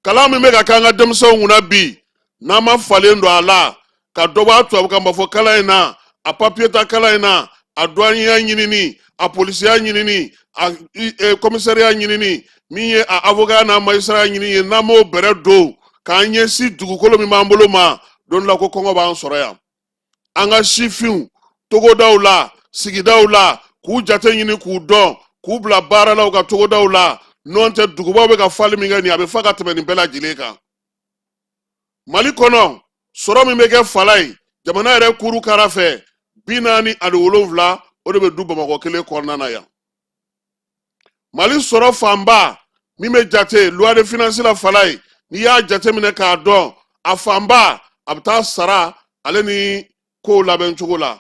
Kalan min bɛ ka k'an ka denmisɛnw kunna bi, n'an ma falen don a la ka dɔ bɔ a tubabukan b'a fɔ kalan in na, a papiye ta kalan in na, a duwaniya ɲinini, a polisiya ɲinini, a komisariya ɲinini, min ye a avocat n'a magistrat ɲinini ye, n'an m'o bɛrɛ don k'an ɲɛsin dugukolo min b'an bolo ma, don dɔ la ko kɔngɔ b'an sɔrɔ yan. An ka sifinw togodaw la, sigidaw la, k'u jate ɲini, k'u dɔn, k'u bila baara la u ka togodaw la. N'o tɛ, dugubaw bɛ ka fali min kɛ nin, a bɛ fa ka tɛmɛ nin bɛɛ lajɛlen kan. Mali kɔnɔ, sɔrɔ min bɛ kɛ fala ye jamana yɛrɛ kuru kara fɛ, 47, o de bɛ du Bamakɔ kelen kɔnɔna na yan. Mali sɔrɔ fanba min bɛ jate loi de finance la fala ye, n'i y'a jateminɛ k'a dɔn, a fanba a bɛ taa sara ale ni kow labɛn cogo la.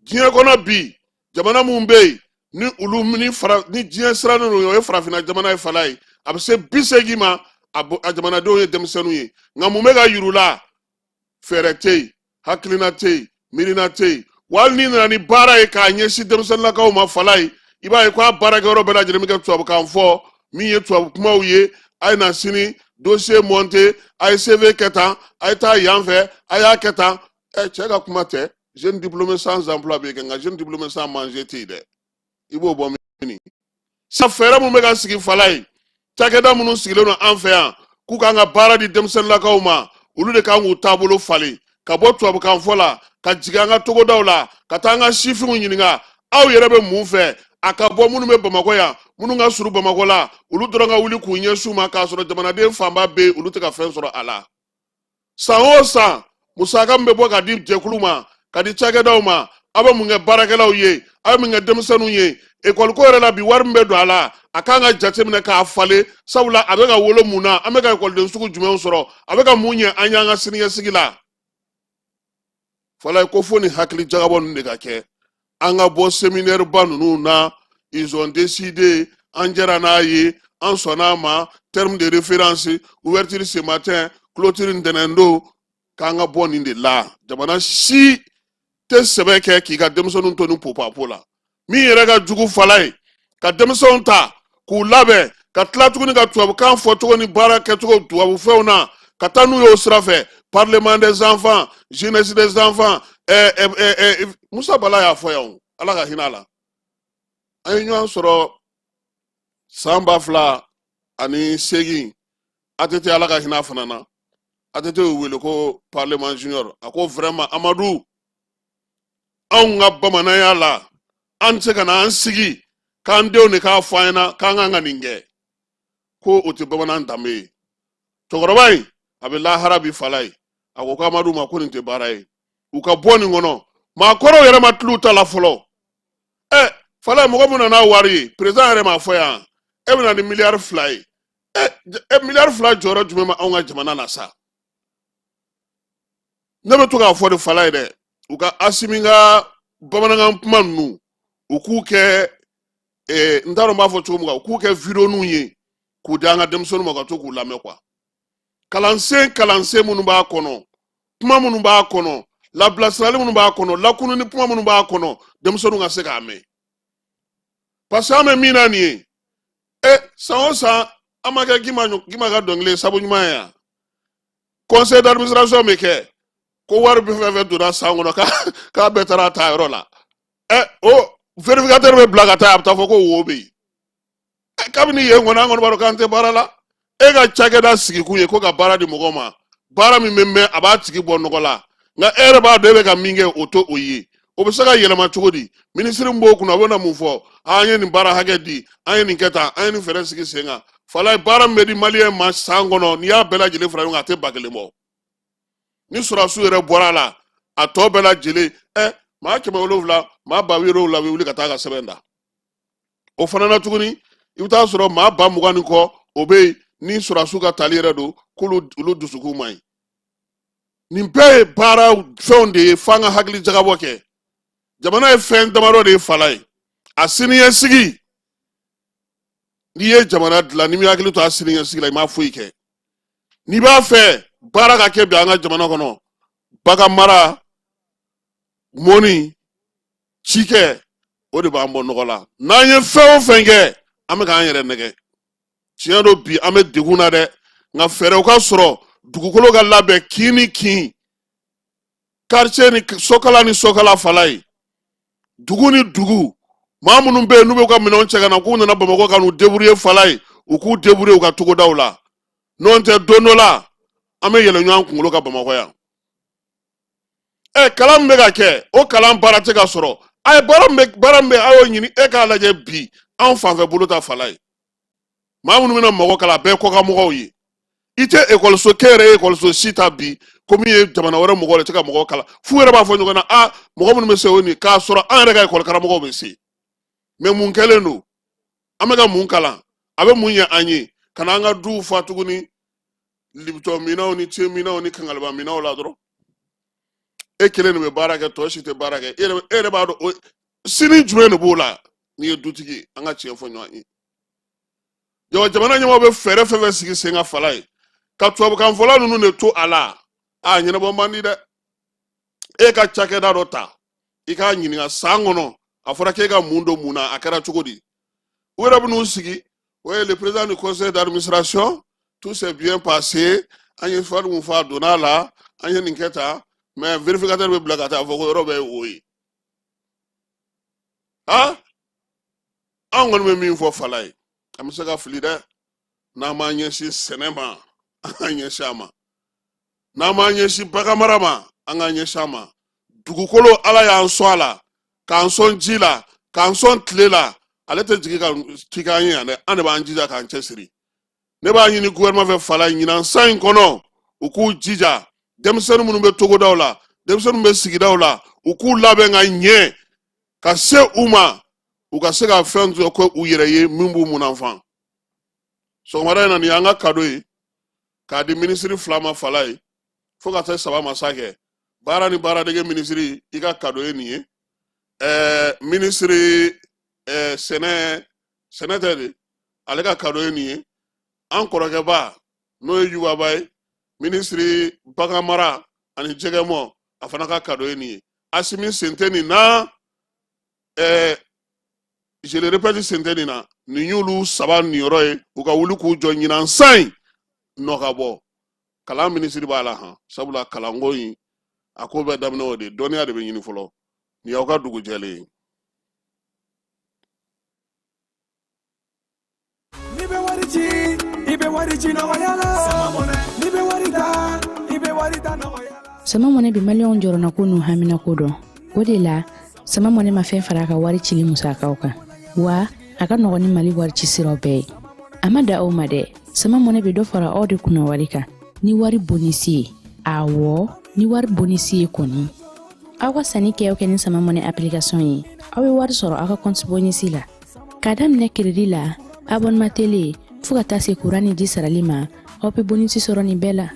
Diɲɛ kɔnɔ bi, jamana minnu bɛ yen ni olu ni fara ni diɲɛ sirannen don, o ye farafinna jamana ye fala ye, a bɛ se 80 ma, a jamanadenw ye denmisɛnninw ye. Nka mun bɛ ka yir'u la? Fɛɛrɛ tɛ yen, hakilina tɛ yen, miirina tɛ yen. Wa hali n'i nana ni baara ye k'a ɲɛsin denmisɛnninlakaw ma fala ye, i b'a ye k'a baarakɛyɔrɔ bɛɛ lajɛlen bɛ kɛ tubabukan fɔ min ye, tubabu kumaw ye. A ye na sini dossier monter, a ye CV kɛ tan, a ye taa yan fɛ, a y'a kɛ tan. Ɛ, cɛ ka kuma tɛ. Jeune diplômé sans emploi bɛ yen, nka jeune diplômé sans manger tɛ yen dɛ. I b'o bɔ min sa? Fɛɛrɛ mun bɛ ka sigi fala ye, cakɛda minnu sigilen don an fɛ yan k'u k'an ka baara di denmisɛnninlakaw ma, olu de kan k'u taabolo falen ka bɔ tubabukan fɔ la ka jigin an ka togodaw la, ka taa an ka sifinw ɲininka: aw yɛrɛ bɛ mun fɛ? A ka bɔ minnu bɛ Bamakɔ yan, minnu ka surun Bamakɔ la, olu dɔrɔn ka wuli k'u ɲɛsin u ma, k'a sɔrɔ jamanaden fanba bɛ yen, olu tɛ ka fɛn sɔrɔ a la. San o san, musaka min bɛ bɔ ka di jɛkulu ma, ka di cakɛdaw ma, aw bɛ mun kɛ baarakɛlaw ye? Aw bɛ mun kɛ denmisɛnninw ye? Ekɔliko yɛrɛ la bi, wari min bɛ don a la, a kan ka jateminɛ k'a falen, sabula a bɛ ka wolo mun na? An bɛ ka ekɔliden sugu jumɛnw sɔrɔ? A bɛ ka mun ɲɛ an y'an ka siniɲɛsigi la? Fala ko fo ni hakili jagabɔ ninnu de ka kɛ, an ka bɔ séminaire ba ninnu na. Ils ont décidé, an jɛra n'a ye, an sɔnna a ma, terme de référence, ouverture ce matin, clôture ntɛnɛn don. K'an ka bɔ nin de la. Jamana si tɛ sɛbɛ kɛ k'i ka denmisɛnninw to ni popapo la. Min yɛrɛ ka jugu fala ye, ka denmisɛnw ta k'u labɛn, ka tila tuguni ka tubabukan fɔcogo ni baara kɛcogo tubabu fɛnw na, ka taa n'u y'o sira fɛ, parlement des enfants, jeunesse des enfants. Ɛɛ ɛɛ ɛɛ Musa Bala y'a fɔ yan o, Ala ka hinɛ a la. An ye ɲɔgɔn sɔrɔ san 2008, ATT, Ala ka hinɛ a fana na. ATT y'u wele ko parlement junior. A ko vraiment, Amadu, anw ka bamananya la, an tɛ se ka na an sigi k'an denw de k'a fɔ an ɲɛna k'an kan ka nin kɛ, ko o tɛ bamanan danbe ye. Cɛkɔrɔba in a bɛ lahara bi fala ye. A ko k'Amadu ma ko nin tɛ baara ye, u ka bɔ nin kɔnɔ. Maakɔrɔw yɛrɛ ma tulu ta la fɔlɔ. Ɛ fala, mɔgɔ min nana wari ye, président yɛrɛ m'a fɔ yan, e bɛna ni miliyari 2 ye. Ɛ, miliyari 2 jɔyɔrɔ jumɛn ma anw ka jamana na sa? Ne bɛ to k'a fɔ de fala ye dɛ, u ka Asimi ka bamanankan kuma ninnu, u k'u kɛ, n t'a dɔn n b'a fɔ cogo min kan, u k'u kɛ videoninw ye k'u di an ka denmisɛnninw ma ka to k'u lamɛn quoi. Kalansen minnu b'a kɔnɔ, kuma minnu b'a kɔnɔ, labilasirali minnu b'a kɔnɔ, lakununi kuma minnu b'a kɔnɔ, denmisɛnninw ka se k'a mɛn, parce que an bɛ min na nin ye. Ɛ, san o san, an ma kɛ Gima Gima ka dɔnkili sabu ɲuman ye yan, conseil d'administration bɛ kɛ ko wari bɛ fɛn fɛn donna san kɔnɔ, k'a bɛɛ taara a ta yɔrɔ la. Ɛ, o vérificateur bɛ bila ka taa, a bɛ taa fɔ ko wo bɛ yen. Ɛ, kabini yen kɔni, an kɔni b'a dɔn k'an tɛ baara la. E ka cakɛda sigikun ye ko ka baara di mɔgɔw ma, baara min bɛ mɛn, a b'a tigi bɔ nɔgɔ la. Nka e yɛrɛ b'a dɔn e bɛ ka min kɛ, o to o ye, o bɛ se ka yɛlɛma cogo di? Minisiri min b'o kunna, o bɛ na mun fɔ? An ye nin baara hakɛ di, an ye nin kɛ tan, an ye nin fɛɛrɛ sigi sen kan. Fala, baara min bɛ di maliyɛn ma san kɔnɔ, n'i y'a bɛɛ lajɛlen fara ɲɔgɔn kan, a tɛ 1000 bɔ. Ni sɔrɔdasiw yɛrɛ bɔra a la, a tɔ bɛɛ lajɛlen, ɛ, maa 700, maa 70,000 bɛ wuli ka taa ka sɛbɛn da. O fana na tuguni, i bɛ taa sɔrɔ maa 20,000 ni kɔ, o bɛ yen ni sɔrɔdasiw ka tali yɛrɛ don, k'olu olu dusukun man ɲi. Nin bɛɛ ye baara fɛnw de ye f'an ka hakili jagabɔ kɛ. Jamana ye fɛn damadɔ de ye fala ye, a siniɲɛsigi. N'i ye jamana dilan, n'i m'i hakili to a siniɲɛsigi la, i m'a foyi kɛ. N'i b'a fɛ baara ka kɛ bi an ka jamana kɔnɔ, bagan mara, mɔni, cikɛ, o de b'an bɔ nɔgɔ la. N'an ye fɛn o fɛn kɛ, an bɛ k'an yɛrɛ nɛgɛ. Tiɲɛ don, bi an bɛ degun na dɛ, nka fɛɛrɛw ka sɔrɔ dugukolo ka labɛn kin ni kin, quartier ni sokala ni sokala, Falaye, dugu ni dugu. Maa minnu bɛ yen n'u bɛ ka minɛnw cɛ ka na k'u nana Bamakɔ ka n'u débrouiller, Falaye, u k'u débrouiller u ka togodaw la. N'o tɛ, don dɔ la an bɛ yɛlɛ ɲɔgɔn kunkolo kan Bamakɔ yan. Ɛ, kalan min bɛ ka kɛ, o kalan baara tɛ ka sɔrɔ. A ye baara min bɛ, baara min bɛ, a y'o ɲini. E k'a lajɛ bi, anw fanfɛ bolo ta, Falaye, maa minnu bɛna mɔgɔ kalan, a bɛɛ kɔkan mɔgɔw ye. I tɛ ekɔliso kɛ yɛrɛ ye, ekɔliso si ta bi ko min ye jamana wɛrɛ mɔgɔw de tɛ ka mɔgɔw kalan. F'u yɛrɛ b'a fɔ ɲɔgɔn na, a mɔgɔ minnu bɛ se o nin, k'a sɔrɔ an yɛrɛ ka ekɔli karamɔgɔw bɛ se. Mɛ mun kɛlen don? An bɛ ka mun kalan? A bɛ mun ɲɛ an ye? Ka na an ka duw fa tuguni Lipton minɛnw ni te minɛnw ni kangaliba minɛnw la dɔrɔn. E kelen de bɛ baara kɛ, tɔ si tɛ baara kɛ. E yɛrɛ b'a dɔn o sini jumɛn de b'o la n'i ye dutigi ye? An ka tiɲɛ fɔ ɲɔgɔn ye. Jamana ɲɛmɔgɔw bɛ fɛɛrɛ fɛn fɛn sigi sen kan, Falaye, ka tubabukan fɔla ninnu de to a la, a ɲɛnabɔ man di dɛ. E ka cakɛda dɔ ta, i k'a ɲininka san kɔnɔ, a fɔra k'e ka mun don mun na, a kɛra cogo di? U yɛrɛ bɛn'u sigi: ouais, le président du conseil d'administration, tout s'est bien passé, an ye fɛn mun fɔ, a donna a la, an ye nin kɛ tan. Mais vérificateur bɛ bila ka taa fɔ ko yɔrɔ bɛɛ ye o ye. Ah, an kɔni bɛ min fɔ, Falaye, an bɛ se ka fili dɛ. N'an m'an ɲɛsin sɛnɛ ma, an k'an ɲɛsin a ma. N'an m'an ɲɛsin baganmara ma, an k'an ɲɛsin a ma. Dugukolo, Ala y'an sɔn a la, k'an sɔn ji la, k'an sɔn tile la. Ale tɛ jigin ka ci k'an ye yan dɛ, an de b'an jija k'an cɛsiri. Ne b'a ɲini gouvernement fɛ, Falaye, ɲinan san in kɔnɔ, u k'u jija, denmisɛnnin minnu bɛ togodaw la, denmisɛnnin bɛ sigidaw la, u k'u labɛn ka ɲɛ ka se u ma, u ka se ka fɛn dɔ kɛ u yɛrɛ ye min b'u munafan. Sɔgɔmada in na, nin y'an ka kado ye k'a di minisiri fila ma, Falaye, fo ka se saba ma sa kɛ. Baara ni baaradege minisiri, i ka kado ye nin ye. Minisiri sɛnɛ, sɛnɛ tɛ de, ale ka kado ye nin ye. An kɔrɔkɛba, n'o ye Yubaba ye, minisiri baganmara ani jɛgɛmɔ, a fana ka kado ye nin ye. Asimi sen tɛ nin na. Je le répète, sen tɛ nin na. Nin y'olu saba niyɔrɔ ye. U ka wuli k'u jɔ ɲinan san in nɔ ka bɔ. Kalan minisiri b'a la han, sabula kalanko in, a ko bɛɛ daminɛ o de, dɔnniya de bɛ ɲini fɔlɔ. Nin y'aw ka dugu jɛlen ye. N'i bɛ wari ci, i bɛ wari ci nɔgɔya la. N'i bɛ wari ta, i bɛ wari ta nɔgɔya la. Sama Mɔnɛ bɛ Maliyɛnw jɔrɔnako n'u haminako dɔn. O de la, Sama Mɔnɛ ma fɛn fara a ka wari cili musakaw kan, wa a ka nɔgɔn ni Mali wari ci siraw bɛɛ ye. A ma da aw ma dɛ, Sama Mɔnɛ bɛ dɔ fara aw de kunna wari kan ni wari bonisi ye. Awɔ, ni wari bonisi ye kɔni, aw ka sanni kɛ o kɛ ni Sama Mɔnɛ application ye, aw bɛ wari sɔrɔ aw ka compte bonisi la. K'a daminɛ crédit la, abonnement télé, fo ka taa se kuran ni ji sarali ma, aw bɛ bonisi sɔrɔ nin bɛɛ la.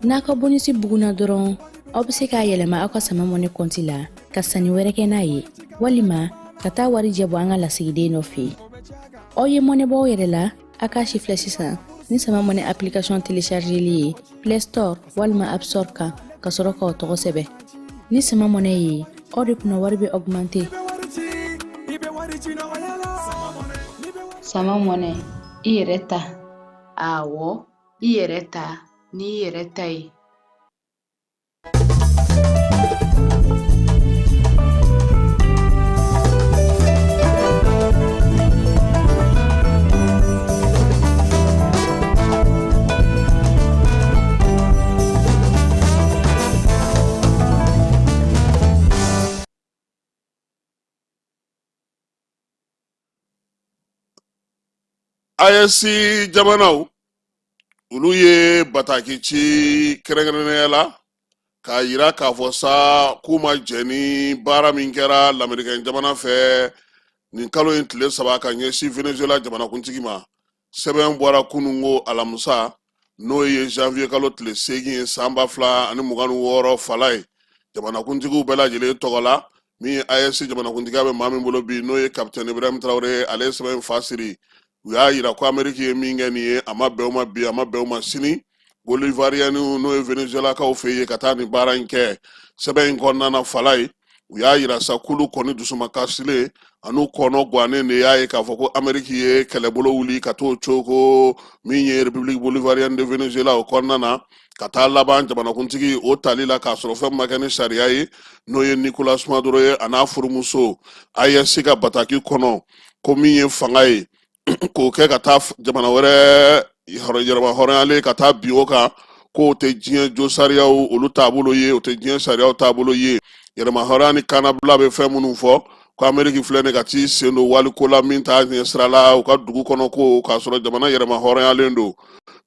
N'a ka bonisi bugunna dɔrɔn, aw bɛ se k'a yɛlɛma aw ka Sama Mɔnɛ kɔnti la ka sanni wɛrɛ kɛ n'a ye, walima ka taa warijɛ bɔ an ka lasigiden dɔ fɛ yen. Aw ye mɔnɛ bɔ aw yɛrɛ la. A k'a si filɛ sisan ni Sama Mɔnɛ application téléchargeli ye Play Store walima App Store kan, ka sɔrɔ k'aw tɔgɔ sɛbɛn. Ni Sama Mɔnɛ ye, aw de kunna wari bɛ augmenter. Sama Mɔnɛ, i yɛrɛ ta. Awɔ, i yɛrɛ ta n'i yɛrɛ ta ye. AES jamanaw, olu ye bataki ci kɛrɛnkɛrɛnnenya la k'a yira k'a fɔ sa k'u ma jɛn ni baara min kɛra Lamerikɛn jamana fɛ nin kalo in tile 3 ka ɲɛsin Venezuela jamanakuntigi ma. Sɛbɛn bɔra kununko alamisa, n'o ye janvier kalo tile 8 ye san 2026, Falaye, jamanakuntigiw bɛɛ lajɛlen tɔgɔ la. Min ye AES jamanakuntigiya bɛ maa min bolo bi, n'o ye Kapitɛni Ibrahim Traoré, ale ye sɛbɛn in fa siri. U y'a yira ko Ameriki ye min kɛ nin ye, a ma bɛn u ma bi, a ma bɛn u ma sini. Bolivariyɛniw, n'o ye Venezuelakaw fɛ yen, ka taa nin baara in kɛ. Sɛbɛn in kɔnɔna na, Falaye, U y'a yira sa k'olu kɔni dusumakasilen an'u kɔnɔ gannen de y'a ye k'a fɔ ko Ameriki ye kɛlɛbolo wuli ka t'o coko min ye République bolivarienne de Venezuela o kɔnɔna na, ka taa laban jamanakuntigi o tali la k'a sɔrɔ fɛn ma kɛ ni sariya ye, n'o ye Nicolas Maduro ye a n'a furumuso. AES ka bataki kɔnɔ ko min ye fanga ye k'o kɛ ka taa jamana wɛrɛ yɛrɛma hɔrɔnyalen ka taa bin o kan, k'o tɛ diɲɛ jo sariyaw olu taabolo ye, o tɛ diɲɛ sariyaw taabolo ye. Yɛrɛma hɔrɔnya ni kannabila bɛ fɛn minnu fɔ, ko Ameriki filɛ nin ka t'i sen don waliko la min t'a ɲɛ sira la u ka dugu kɔnɔ, ko k'a sɔrɔ jamana yɛrɛma hɔrɔnyalen don.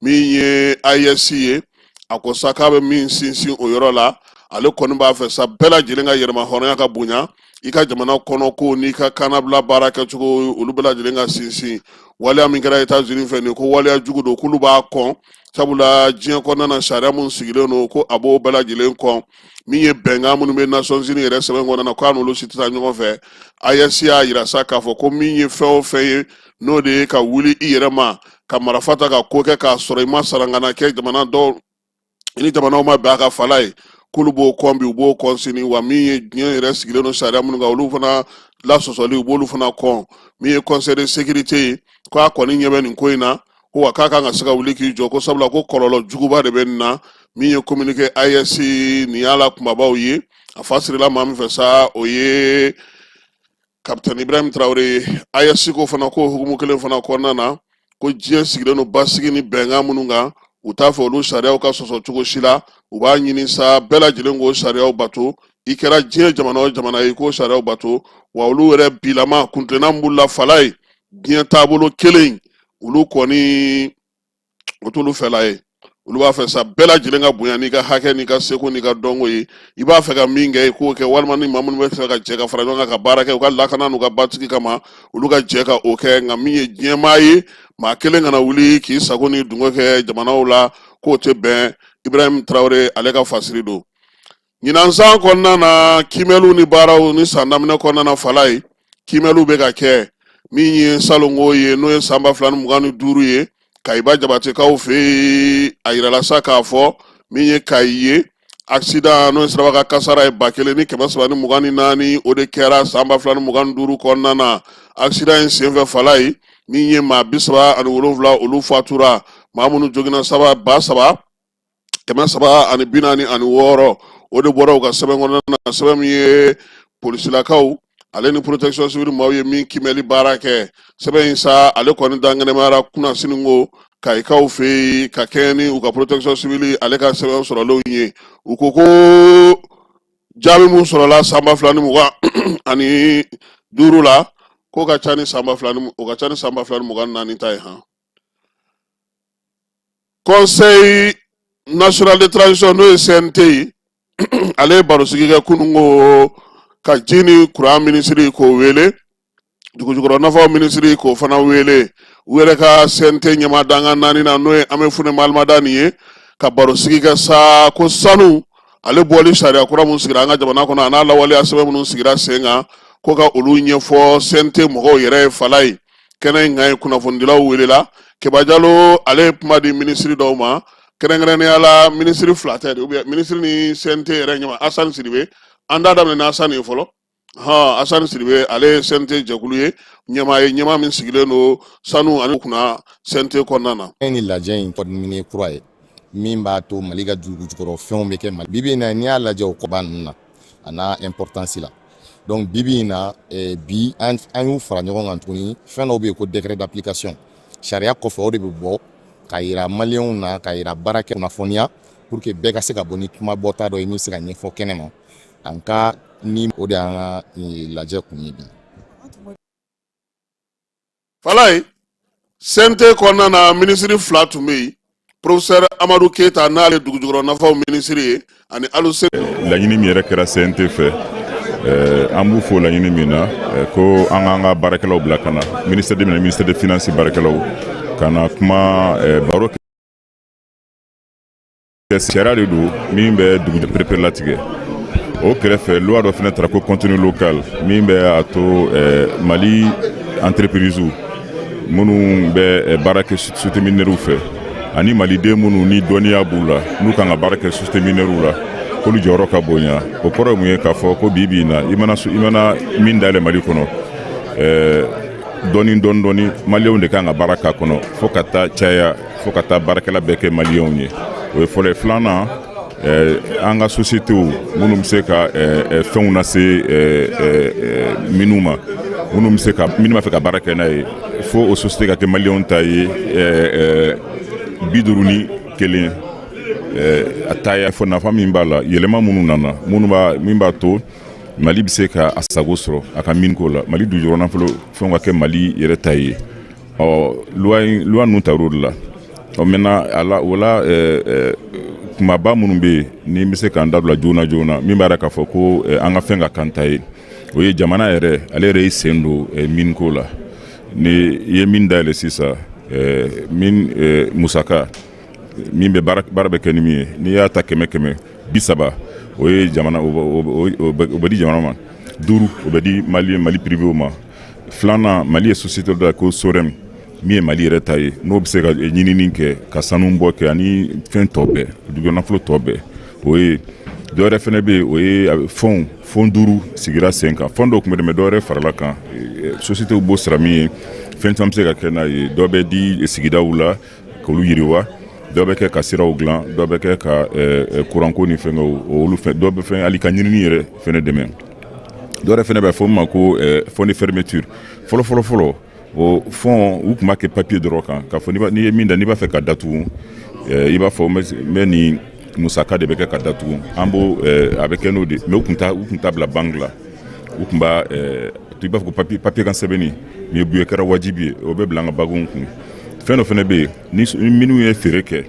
Min ye AES ye, a ko sa k'a bɛ min sinsin o yɔrɔ la, ale kɔni b'a fɛ sa bɛɛ lajɛlen ka yɛrɛma hɔrɔnya ka bonya, i ka jamana kɔnɔ ko n'i ka kannabila baara kɛcogo, olu bɛɛ lajɛlen ka sinsin. Waleya min kɛra Etats-Unis fɛ nin, ko waleya jugu don, k'olu b'a kɔn, sabula diɲɛ kɔnɔna na sariya mun sigilen don, ko a b'o bɛɛ lajɛlen kɔn. Min ye bɛnkan minnu bɛ Nations Unies yɛrɛ sɛbɛn kɔnɔna na, k'a n'olu si tɛ taa ɲɔgɔn fɛ. AES y'a yira sa k'a fɔ ko min ye fɛn o fɛn ye, n'o de ye ka wuli i yɛrɛ ma ka marifa ta ka ko kɛ k'a sɔrɔ i ma sarangana kɛ jamana dɔw i ni jamanaw ma bɛn a ka fala ye, k'olu b'o kɔn bi, u b'o kɔn sini. Wa min ye diɲɛ yɛrɛ sigilen don sariya minnu kan, olu fana lasɔsɔli, u b'olu fana kɔn. Min ye Conseil de sécurité ye, k'a kɔni ɲɛ bɛ nin ko in na, ko wa k'a kan ka se ka wuli k'i jɔ, ko sabula ko kɔlɔlɔ juguba de bɛ nin na. Min ye communiqué AES nin y'a la kunbabaw ye, a fa sirila maa min fɛ sa, o ye Kapitɛni Ibrahim Traoré ye. AES ko fana ko hukumu kelen fana kɔnɔna na, ko diɲɛ sigilen don basigi ni bɛnkan minnu kan, u t'a fɛ olu sariyaw ka sɔsɔ cogo si la. U b'a ɲini sa bɛɛ lajɛlen k'o sariyaw bato, i kɛra diɲɛ jamana o jamana ye, k'o sariyaw bato. Wa olu yɛrɛ bilama kuntilenna min b'u la fala ye diɲɛ taabolo kelen, olu kɔni o t'olu fɛla ye. Olu b'a fɛ sa bɛɛ lajɛlen ka bonya n'i ka hakɛ n'i ka seko n'i ka dɔnko ye. I b'a fɛ ka min kɛ, i k'o kɛ, walima ni maa minnu bɛ fɛ ka jɛ ka fara ɲɔgɔn kan ka baara kɛ u ka lakana n'u ka basigi kama, olu ka jɛ ka o kɛ. Nka min ye diɲɛmaa ye, maa kelen kana wuli k'i sago ni dungo kɛ jamanaw la, k'o tɛ bɛn. Ibrahim Traoré ale ka fasiri don. Ɲinan san kɔnɔna na, kiimɛliw ni baaraw ni san daminɛ kɔnɔna na fala ye, kiimɛliw bɛ ka kɛ. Min ye salongo ye, n'o ye san 2025 ye, Kayiba Jabatekaw fɛ yen, a yirala sa k'a fɔ min ye Kayi ye, accident, n'o ye siraba kan kasara ye, 1324, o de kɛra san 2025 kɔnɔna na. Accident in senfɛ fala ye, min ye maa 37, olu fatura. Maa minnu joginna, saba 3346, o de bɔra u ka sɛbɛn kɔnɔna na, sɛbɛn min ye polisilakaw ale ni protection civile maaw ye min kiimɛli baara kɛ. Sɛbɛn in sa, ale kɔni dankɛnɛmayara kunasini ko Kayikaw fɛ yen, ka kɛɲɛ ni u ka protection civile ale ka sɛbɛn sɔrɔlenw ye. U ko ko jaabi mun sɔrɔla san 2025 la, k'o ka ca ni san ba fila ni o ka ca ni san 2024 ta ye. Han, Conseil national de transition, n'o ye CNT ye, ale ye barosigi kɛ kununko ka ji ni kuran minisiri k'o wele, dugujukɔrɔ nafaw minisiri k'o fana wele, u yɛrɛ ka CNT ɲɛmaa dankan naani na, n'o ye Hamefune Malimadani ye, ka barosigi kɛ sa ko sanu ale bɔli sariya kura mun sigira an ka jamana kɔnɔ, a n'a lawaleya sɛbɛn minnu sigira sen kan, ko ka olu ɲɛfɔ CNT mɔgɔw yɛrɛ ye. Fala ye, kɛnɛ in kan ye, kunnafonidilaw welela. Keba Jalo ale ye kuma di minisiri dɔw ma, kɛrɛnkɛrɛnnenya la minisiri fila tɛ de, ou bien minisiri ni CNT yɛrɛ ɲɛmaa Asani Sidibe. An t'a daminɛ ni Asani ye fɔlɔ. Hɔn, Asani Sidibe, ale ye CNT jɛkulu ye ɲɛmaa ye, ɲɛmaa min sigilen don sanu ani kunna CNT kɔnɔna na. Ni lajɛ in kɔdimini kura ye min b'a to Mali ka dugujukɔrɔ fɛnw bɛ kɛ Mali bibi in na, n'i y'a lajɛ o kɔba ninnu na, a n'a importance la. Donc bibi in na, bi an y'u fara ɲɔgɔn kan tuguni. Fɛn dɔw bɛ yen ko décret d'application, sariya kɔfɛ, o de bɛ bɔ k'a yira Maliyɛnw na, k'a yira baarakɛ kunnafoniya, pour que bɛɛ ka se ka bɔ ni kuma bɔta dɔ ye min bɛ se ka ɲɛfɔ kɛnɛ ma an ka. Ni o de y'an ka lajɛ kun ye bi. Falaye, CNT kɔnɔna na, minisiri fila tun bɛ yen, professeur Amadu Keyita, n'ale dugujukɔrɔ nafaw minisiri ye, ani Aluseni. Laɲini min yɛrɛ kɛra CNT fɛ, an b'u fo laɲini min na, ko an k'an ka baarakɛlaw bila ka na, ministère de ministère de finance baarakɛlaw ka na kuma baro kɛ. Sariya de don min bɛ dugu pereperelatigɛ. O kɛrɛfɛ, loi dɔ fana tara ko contenu local, min bɛ a to Mali entreprise minnu bɛ baara kɛ société minière fɛ, ani maliden minnu ni dɔnniya b'u la, n'u kan ka baara kɛ société minière la. k'olu jɔyɔrɔ ka bonya. O kɔrɔ ye mun ye? K'a fɔ ko bi bi in na, i mana i mana mine dayɛlɛ Mali kɔnɔ, dɔɔni dɔɔni dɔɔni, Maliyɛnw de kan ka baara k'a kɔnɔ fo ka taa caya, fo ka taa baarakɛla bɛɛ kɛ Maliyɛnw ye. O ye fɔlɔ ye. Filanan, an ka sociétéw minnu bɛ se ka fɛnw lase minnu ma, minnu bɛ se ka, minnu b'a fɛ ka baara kɛ n'a ye, fo o société ka kɛ Maliyɛnw ta ye 51. A ta y'a fɔ nafa min b'a la, yɛlɛma minnu nana, minnu b'a min b'a to Mali bɛ se ka a sago sɔrɔ a ka mine ko la, Mali dugujukɔrɔ nafolo fɛnw ka kɛ Mali yɛrɛ ta ye. Ɔ, loi loi ninnu tar'o de la. Ɔ, maintenant, a la o la, kumaba minnu bɛ yen ni n bɛ se k'an da bila joona joona, min b'a yira k'a fɔ ko an ka fɛn ka kan ta ye, o ye jamana yɛrɛ, ale yɛrɛ y'i sen don mine ko la. Ni i ye mine dayɛlɛ sisan, mine musaka min bɛ baara bɛ kɛ ni min ye, n'i y'a ta 100 100, 30 o ye jamana, o bɛ di jamana ma, 5 o bɛ di Mali Mali privéw ma. Filanan, Mali ye société dɔ ko SOREM, min ye Mali yɛrɛ ta ye, n'o bɛ se ka ɲinini kɛ, ka sanu bɔ kɛ ani fɛn tɔ bɛɛ, dugu nafolo tɔ bɛɛ. O ye dɔ wɛrɛ fɛnɛ bɛ yen, o ye fonds. Fonds duuru sigira sen kan. Fonds dɔw tun bɛ, mais dɔ wɛrɛ farala kan. Sociétéw b'o sara min ye, fɛn caman bɛ se ka kɛ n'a ye. Dɔ bɛ di sigidaw la k'olu yiriwa, dɔ bɛ kɛ ka siraw dilan, dɔ bɛ kɛ ka kuranko ni fɛngɛw olu fɛn, dɔ bɛ fɛn hali ka ɲinini yɛrɛ fɛnɛ dɛmɛ. Dɔ wɛrɛ fɛnɛ bɛ fɔ min ma ko fonds de fermeture. Fɔlɔ fɔlɔ fɔlɔ, o fonds, u tun b'a kɛ papier dɔrɔn kan, k'a fɔ n'i ye min da, n'i b'a fɛ ka datugu, i b'a fɔ n bɛ nin musaka de bɛ kɛ ka datugu, an b'o a bɛ kɛ n'o de. Mais u tun t'a bila banque la, u tun b'a i b'a fɔ ko papier kan sɛbɛnni. Mais bi, o kɛra wajibi ye, o bɛ bila an ka baganw kun. Fɛn dɔ fɛnɛ bɛ yen, ni minnu ye feere kɛ,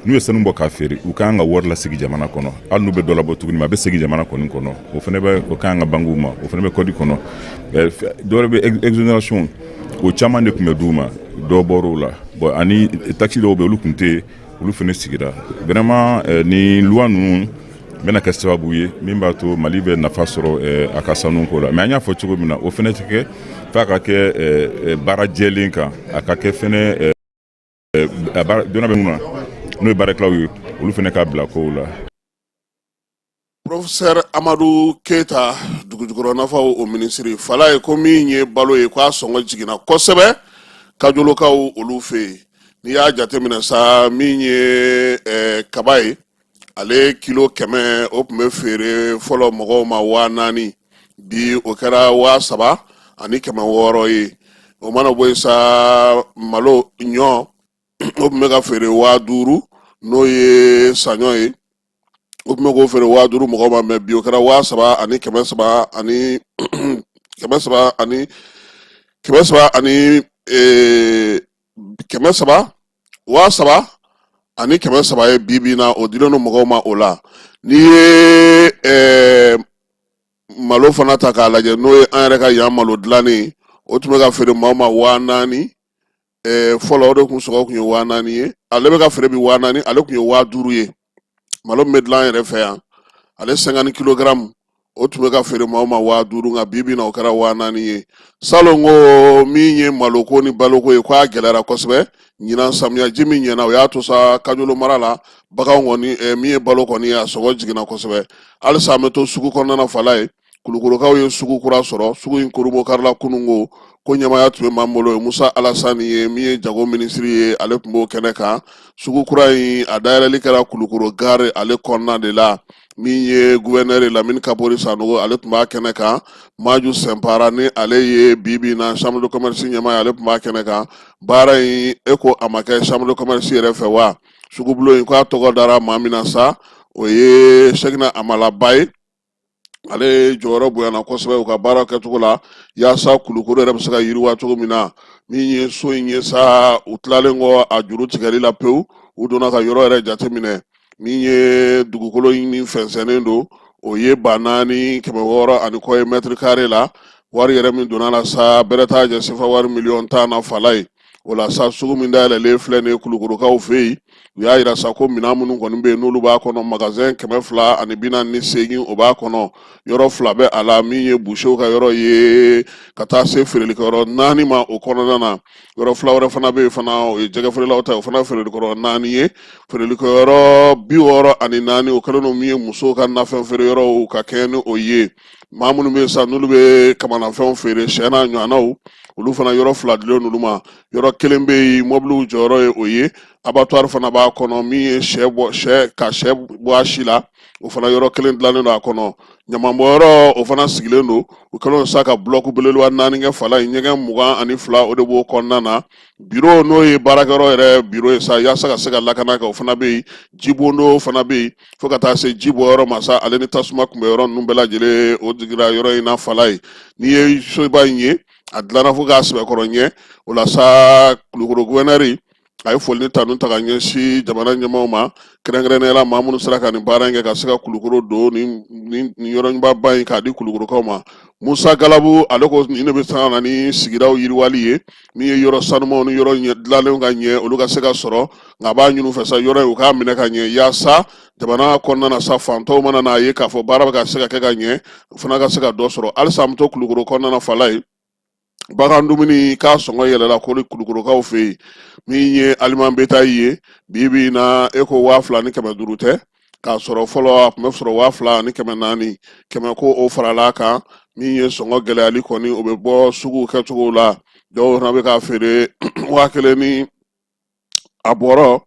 n'u ye sanu bɔ k'a feere, u kan ka wari lasegin jamana kɔnɔ. Hali n'u bɛ dɔ labɔ tuguni, a bɛ segin jamana kɔni kɔnɔ. O fana bɛ, o kan ka banques ma, o fana bɛ code kɔnɔ. Dɔ wɛrɛ bɛ, exonération, o caman de tun bɛ d'u ma, dɔ bɔr'o la. Bon, ani taxe dɔw bɛ, olu tun tɛ yen, olu fana sigira. Vraiment, ni loi ninnu bɛna kɛ sababu ye min b'a to Mali bɛ nafa sɔrɔ a ka sanuko la. Mais an y'a fɔ cogo min na, o fana tɛ kɛ f'a ka kɛ baara jɛlen kan, a ka kɛ fɛnɛ donna bɛ mun na, n'o ye baarakɛlaw ye, olu fana ka bila kow la. Professeur Amadu Keyita, dugujukɔrɔ nafaw o minisiri, fala ye ko min ye balo ye, k'a sɔngɔ jiginna kosɛbɛ Kajolokaw olu fɛ yen. N'i y'a jateminɛ sa, min ye kaba ye, ale kilo 100, o tun bɛ feere fɔlɔ mɔgɔw ma 4000, bi o kɛra 3600 ye. O mana bɔ yen sa, malo ɲɔ, o tun bɛ ka feere 5000, n'o ye saɲɔ ye, o tun bɛ k'o feere 5000 mɔgɔw ma, mais bi o kɛra 3300 ani 300 ani 300 ani 300, 3300 ye bi bi in na, o dilen don mɔgɔw ma o la. N'i ye malo fana ta k'a lajɛ, n'o ye an yɛrɛ ka yan malo dilannen, o tun bɛ ka feere maaw ma 4000 fɔlɔ, o de kun sɔngɔ tun ye 4000 ye, ale bɛ ka feere bi 4000, ale tun ye 5000 ye. Malo min bɛ dilan an yɛrɛ fɛ yan, ale 50 kilogaramu, o tun bɛ ka feere maaw ma 5000, nka bi bi in na o kɛra 4000 ye. Salon ko min ye maloko ni baloko ye, k'a gɛlɛyara kosɛbɛ ɲinan. Samiya ji min ɲɛna, o y'a to sa Kajolo mara la, baganw kɔni, min ye balo kɔni ye, a sɔngɔ jiginna kosɛbɛ. Halisa an bɛ to sugu kɔnɔna na, fala ye Kulukorokaw ye sugu kura sɔrɔ. Sugu in korobokarila kununko, ko ɲɛmaaya tun bɛ maa bolo ye, Musa Alasani ye, min ye jago minisiri ye, ale tun b'o kɛnɛ kan. Sugu kura in, a dayɛlɛli kɛra Kulukoro gare ale kɔnɔna de la. Min ye gouverneur Lamini Kapori Sanogo, ale tun b'a kɛnɛ kan. Maju Sɛnpara, ni ale ye bi bi in na chambre de commerce ɲɛmaa ye, ale tun b'a kɛnɛ kan. Baara in, e ko a ma kɛ chambre de commerce yɛrɛ fɛ wa? Sugubulon in, k'a tɔgɔ dara maa min na sa, o ye Sɛkina Amalaba ye. Ale jɔyɔrɔ bonyana kosɛbɛ u ka baara kɛcogo la, yaasa Kulukoro yɛrɛ bɛ se ka yiriwa cogo min na. Min ye so in ye sa, u tilalen kɔ a juru tigɛli la pewu, u donna ka yɔrɔ yɛrɛ jateminɛ. Min ye dugukolo in min fɛnsɛnnen don, o ye 4600 ani kɔ ye mètre carré la. Wari yɛrɛ min donna la sa, bɛrɛ t'a jɛ sefa wari miliyɔn 10 na, fala ye. O la sa, sugu min dayɛlɛlen filɛ nin ye Kulukorokaw fɛ yen, u y'a yira sa ko minɛn minnu kɔni bɛ yen, n'olu b'a kɔnɔ, magasin 248, o b'a kɔnɔ. Yɔrɔ fila bɛ a la, min ye busew ka yɔrɔ ye, ka taa se feerelikɛyɔrɔ naani ma o kɔnɔna na. Yɔrɔ fila wɛrɛ fana bɛ yen fana, o ye jɛgɛfeerelaw ta ye, o fana feerelikɛyɔrɔ naani ye. Feerelikɛyɔrɔ 64, o kɛlen don min ye musow ka nafɛn feere yɔrɔw ka kɛɲɛ ni o ye. Maa minnu bɛ yen sa, n'olu bɛ kamanafɛnw feere, sɛ n'a ɲɔgɔnnaw, olu fana yɔrɔ fila dilen n'olu ma. Yɔrɔ kelen bɛ yen, mɔbiliw jɔyɔrɔ ye o ye. Abattoir fana b'a kɔnɔ, min ye sɛ bɔ, sɛ ka sɛ bɔ a si la, o fana yɔrɔ kelen dilannen don a kɔnɔ. Ɲamanbɔyɔrɔ, o fana sigilen don. U kɛlen don sa ka bulɔku belebeleba naani kɛ fala in, ɲɛgɛn 22, o de b'o kɔnɔna na. Biro, n'o ye baarakɛyɔrɔ yɛrɛ biro ye sa, yaasa ka se ka lakana kɛ, o fana bɛ yen. Jibondo fana bɛ yen, fo ka taa se ji bɔyɔrɔ ma sa, ale ni tasuma kunbɛyɔrɔ ninnu bɛɛ lajɛlen, o digira yɔrɔ in na fala ye. N'i ye soba in ye, a dilanna fo k'a sɛbɛkɔrɔ ɲɛ. O la sa, Kulukoro guvɛnɛri a ye foli ni tanu ta ka ɲɛsin jamana ɲɛmaaw ma, kɛrɛnkɛrɛnnenya la maa minnu sera ka nin baara in kɛ, ka se ka Kulukoro don nin yɔrɔba in k'a di Kulukorokaw ma. Musa Galabu, ale ko nin de bɛ se ka na ni sigidaw yiriwali ye, min ye yɔrɔ sanumaw ni yɔrɔ dilanlenw ka ɲɛ, olu ka se ka sɔrɔ. Nka a b'a ɲini u fɛ sa, yɔrɔ in, u k'a minɛ ka ɲɛ, yaasa jamana kɔnɔna na sa, fantɔw mana n'a ye k'a fɔ baara bɛ ka se ka kɛ ka ɲɛ, u fana ka se ka dɔ sɔrɔ. Halisa an bɛ to Kulukoro kɔnɔna na fala ye. Bagan dumuni k'a sɔngɔ yɛlɛla kori Kulukorokaw fɛ yen. Min ye aliment bétail ye, bi bi in na, e ko 2500 tɛ k'a sɔrɔ fɔlɔ a tun bɛ sɔrɔ 2400. 100 ko o farala a kan. Min ye sɔngɔ gɛlɛyali kɔni, o bɛ bɔ suguw kɛcogo la. Dɔw fana bɛ k'a feere 1000 ni a bɔrɔ.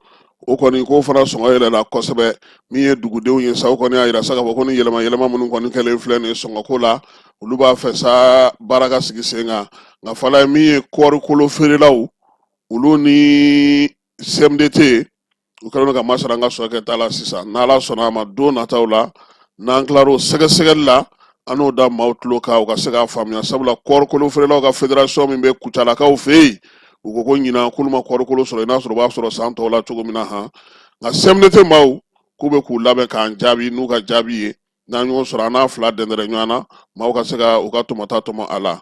O kɔni k'o fana sɔngɔ yɛlɛla kosɛbɛ. Min ye dugudenw ye sa, o kɔni y'a yira sa k'a fɔ ko ni yɛlɛma yɛlɛma minnu kɔni kɛlen filɛ nin ye sɔngɔko la, olu b'a fɛ sa baara ka sigi sen kan. Nka fala ye, min ye kɔɔrikolo feerelaw, olu ni CMDT, u kɛlen don ka masara an ka sɔrɔ kɛta la sisan. N'Ala sɔnna a ma, don nataw la, n'an tilar'o sɛgɛsɛgɛli la, an n'o da maaw tulo kan, u ka se k'a faamuya. Sabula kɔɔrikolo feerelaw ka fédération min bɛ Kucalakaw fɛ yen, u ko ko ɲinan k'olu ma kɔɔrikolo sɔrɔ i n'a sɔrɔ u b'a sɔrɔ san tɔw la cogo min na han. Nka CMDT maaw k'u bɛ k'u labɛn k'an jaabi n'u ka jaabi ye. N'an y'o sɔrɔ, an n'a fila dɛndɛrɛ ɲɔgɔn na, maaw ka se ka u ka tɔmɔta tɔmɔ a la.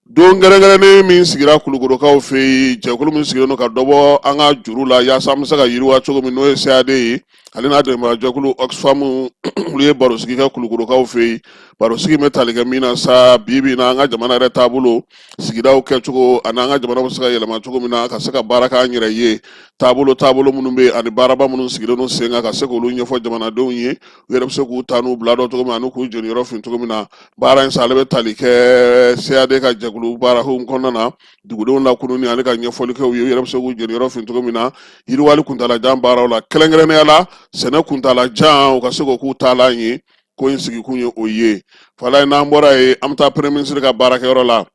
Don kɛrɛnkɛrɛnnen min sigira Kulukorokaw fɛ yen, jɛkulu min sigilen don ka dɔ bɔ an ka juru la yaasa an bɛ se ka yiriwa cogo min, n'o ye CAD ye, ale n'a dɛmɛbagajɛkulu Oxfam, olu ye barosigi kɛ Kulukorokaw fɛ yen. Barosigi bɛ tali kɛ min na sa, bi bi in na, an ka jamana yɛrɛ taabolo, sigidaw kɛcogo, ani an ka jamana bɛ se ka yɛlɛma cogo min na ka se ka baara k'an yɛrɛ ye, taabolo taabolo minnu bɛ yen ani baaraba minnu sigilen don sen kan, ka se k'olu ɲɛfɔ jamanadenw ye, u yɛrɛ bɛ se k'u ta n'u bila dɔn cogo min na ani k'u jeniyɔrɔ fin cogo min na. Baara in sa, ale bɛ tali kɛ CAD ka jɛkulu baara hukumu kɔnɔna na, dugudenw lakununni ani ka ɲɛfɔli kɛ u ye, u yɛrɛ bɛ se k'u jeniyɔrɔ fin cogo min na yiriwali kuntalajan baaraw la, kɛrɛnkɛrɛnnenya la sɛnɛ kuntalajan, u ka se k'o k'u taalan ye. Ko in sigikun ye o ye. Falaye, n'an bɔra yen, an bɛ taa premier ministre ka baarakɛyɔrɔ la.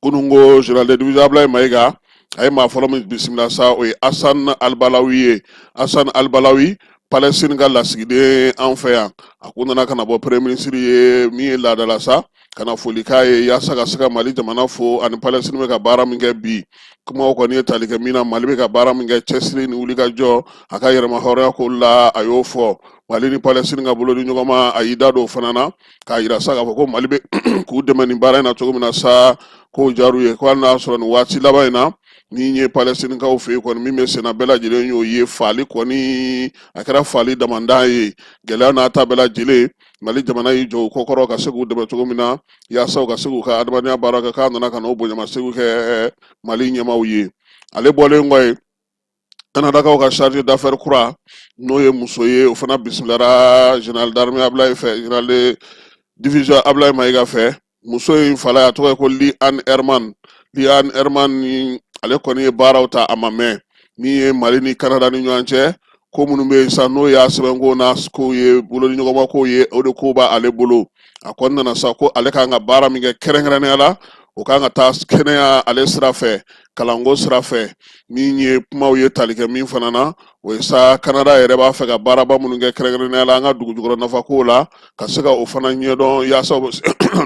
Kununko, général de division Ablaye Mayiga, a ye maa fɔlɔ min bisimila sa, o ye Asan Albalawi ye. Asan Albalawi, Palestine ka lasigiden an fɛ yan, a ko nana ka na bɔ premier ministre ye, min ye laadala sa, ka na foli k'a ye yaasa ka se ka Mali jamana fo ani Palestine bɛ ka baara min kɛ bi. Kumaw kɔni ye tali kɛ min na, Mali bɛ ka baara min kɛ, cɛsiri ni wulikajɔ a ka yɛrɛma hɔrɔnya ko la, a y'o fɔ. Mali ni Palestine ka bolo di ɲɔgɔn ma, a y'i da don o fana na k'a yira sa k'a fɔ ko Mali bɛ k'u dɛmɛ nin baara in na cogo min na sa, k'o diyar'u ye, ko hali n'a sɔrɔ nin waati laban in na, min ye Palestinikaw fɛ yen kɔni, min bɛ senna, bɛɛ lajɛlen y'o ye, faali kɔni, a kɛra faali damandan ye. Gɛlɛya n'a ta bɛɛ lajɛlen, Mali jamana y'i jɔ u kɔkɔrɔ ka se k'u dɛmɛ cogo min na yaasa u ka se k'u ka adamadenya baara kɛ. K'a nana ka na o bonyamasegin kɛ Mali ɲɛmaaw ye. Ale bɔlen kɔ yen, Kanadakaw ka chargé d'affaires kura, n'o ye muso ye, o fana bisimilara général d'armée Ablaye fɛ, général de division Ablaye Mayiga fɛ. Muso in fala, a tɔgɔ ye ko Lee Ann Herman. Lee Ann Herman ni ale kɔni ye baaraw ta a ma mɛn. Min ye Mali ni Kanada ni ɲɔgɔn cɛ ko minnu bɛ yen sa, n'o y'a sɛbɛnko n'a kow ye, bolodiɲɔgɔnma kow ye, o de ko b'ale bolo. A kɔni nana sa ko ale kan ka baara min kɛ kɛrɛnkɛrɛnnenya la, o kan ka taa kɛnɛya ale sira fɛ, kalanko sira fɛ. Min ye kumaw ye tali kɛ min fana na, o ye sa Kanada yɛrɛ b'a fɛ ka baaraba minnu kɛ, kɛrɛnkɛrɛnnenya la an ka dugujukɔrɔ nafakow la, ka se ka o fana ɲɛdɔn yaasa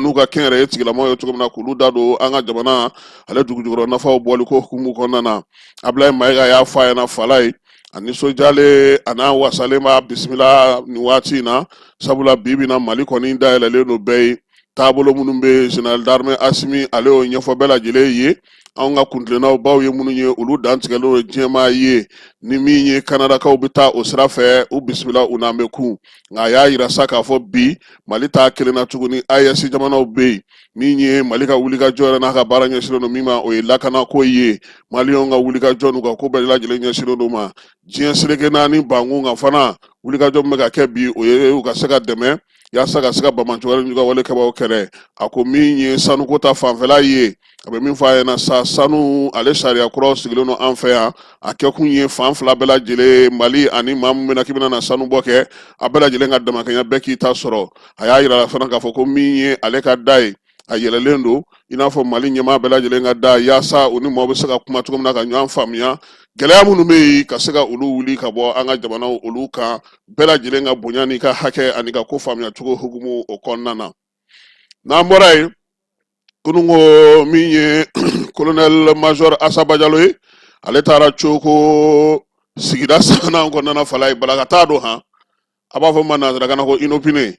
n'u ka kɛnyɛrɛye tigilamaw ye cogo min na, k'olu da don an ka jamana ale dugujukɔrɔ nafaw bɔli ko hukumu kɔnɔna na. Ablaye Mayiga y'a fɔ a ɲɛna Falaye, a nisɔndiyalen a n'a wasalen b'a bisimila nin waati in na, sabula bi bi in na, Mali kɔni dayɛlɛlen don bɛɛ ye. Taabolo minnu bɛ général d'armée Asimi, ale y'o ɲɛfɔ bɛɛ lajɛlen ye. Anw ka kuntilennaw baw ye minnu ye, olu dantigɛlen don diɲɛmaa ye. Ni min ye Kanadakaw bɛ taa o sira fɛ, u bisimila, u n'an bɛ kun. Nka a y'a yira sa k'a fɔ bi Mali t'a kelen na tuguni, AES jamanaw bɛ yen. Min ye Mali ka wulikajɔ yɛrɛ n'a ka baara ɲɛsinnen don min ma, o ye lakanako ye. Maliyɛnw ka wulikajɔ n'u ka ko bɛɛ lajɛlen ɲɛsinnen don ma diɲɛ seleke naani bankun kan fana. Wulikajɔ min bɛ ka kɛ bi, o ye u ka se ka dɛmɛ yaasa ka se ka banbaanciwale n'u ka wale kɛbaaw kɛlɛ. A ko min ye sanuko ta fanfɛla ye, a bɛ min fɔ a ɲɛna sa, sanu ale sariya kuraw sigilen don an fɛ yan. A kɛkun ye fan fila bɛɛ lajɛlen, Mali ani maa min bɛna k'i bɛna na sanubɔ kɛ, a bɛɛ lajɛlen ka damakɛɲɛ, bɛɛ k'i ta sɔrɔ. A y'a yira fana k'a fɔ ko min ye ale ka da ye, a yɛlɛlen don i n'a fɔ Mali ɲɛmaa bɛɛ lajɛlen ka da, yaasa u ni maaw bɛ se ka kuma cogo min na ka ɲɔgɔn faamuya, gɛlɛya minnu bɛ yen ka se ka olu wuli ka bɔ an ka jamanaw olu kan, bɛɛ lajɛlen ka bonya n'i ka hakɛ ani ka ko faamuya cogo hukumu o kɔnɔna na. N'an bɔra yen, kununko min ye colonel major Asa Bajalo ye, ale taara Coko sigida sabanan kɔnɔna na. Falaye balaka don han, a b'a fɔ ma nansarakan na ko inopinée,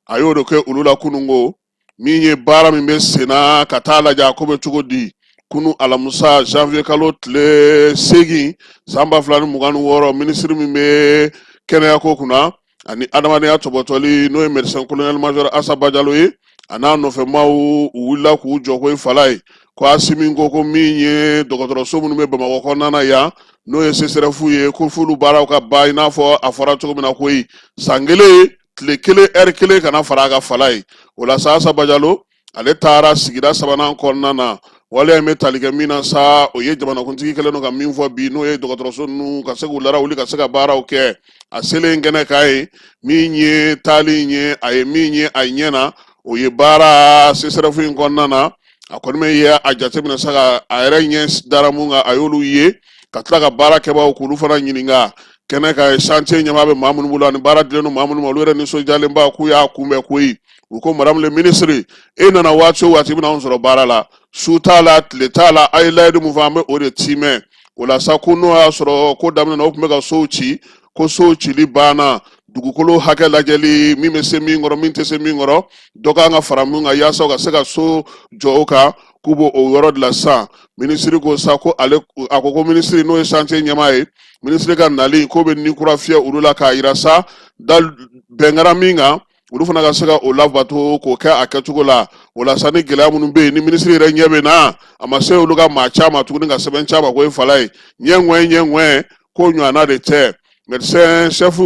a y'o de kɛ olu la kununko. Min ye baara min bɛ senna, ka taa lajɛ a ko bɛ cogo di. Kunu alamusa, janvier kalo tile 8 san 2026, minisiri min bɛ kɛnɛyako kunna ani adamadenya tɔbɔtɔli, n'o ye médecin colonel major Asa Bajalo ye, a n'a nɔfɛmaaw, u wulila k'u jɔ ko Falaye ko Asimi ko min ye dɔgɔtɔrɔso minnu bɛ Bamakɔ kɔnɔna na yan, n'o ye CSRéf ye, ko f'olu baaraw ka ban i n'a fɔ a fɔra cogo min na koyi, san kelen tile kelen ɛri kelen kana fara a kan. Falaye, o la sa, Asa Bajalo ale taara sigida sabanan kɔnɔna na. Waleya in bɛ tali kɛ min na sa, o ye jamanakuntigi kɛlen don ka min fɔ bi, n'o ye dɔgɔtɔrɔso ninnu ka se k'u larawuli ka se ka baaraw kɛ. A selen kɛnɛ kan ye, min ye taali in ye, a ye min ye a ɲɛ na, o ye baara CSRéf in kɔnɔna na. A kɔni bɛ ye a jateminɛ sa, ka a yɛrɛ ɲɛ dara mun kan, a y'olu ye, ka tila ka baara kɛbaaw k'olu fana ɲininka kɛnɛ kan. Chantier ɲɛmaa bɛ maa minnu bolo ani baara dilen don maa minnu ma, olu yɛrɛ nisɔndiyalenba k'u y'a kunbɛn koyi. U ko madame le ministre, e nana waati o waati, i bɛna anw sɔrɔ baara la, su t'a la, tile t'a la, a ye layidu mun fɔ, an bɛ o de tiimɛ. O la sa, ko n'o y'a sɔrɔ ko daminɛ na, o tun bɛ ka sow ci, ko sow cili banna, dugukolo hakɛ lajɛli, min bɛ se min kɔrɔ, min tɛ se min kɔrɔ, dɔ kan ka fara min kan yaasa u ka se ka so jɔ o kan, k'u b'o o yɔrɔ de la sisan. Minisiri ko sa ko ale a ko minisiri, n'o ye chantier ɲɛmaa ye, minisiri ka nali k'o bɛ ni kura fiyɛ olu la, k'a yira sa da bɛn kɛra min kan, olu fana ka se ka o labato k'o kɛ a kɛcogo la. O la sa, ni gɛlɛya minnu bɛ yen, ni minisiri yɛrɛ ɲɛ bɛ na, a ma se olu ka maa caman tuguni ka sɛbɛn caman ko e Falaye ɲɛ ŋɔɛ ɲɛ ŋɔɛ k'o ɲɔgɔnna de tɛ. Médecin chef,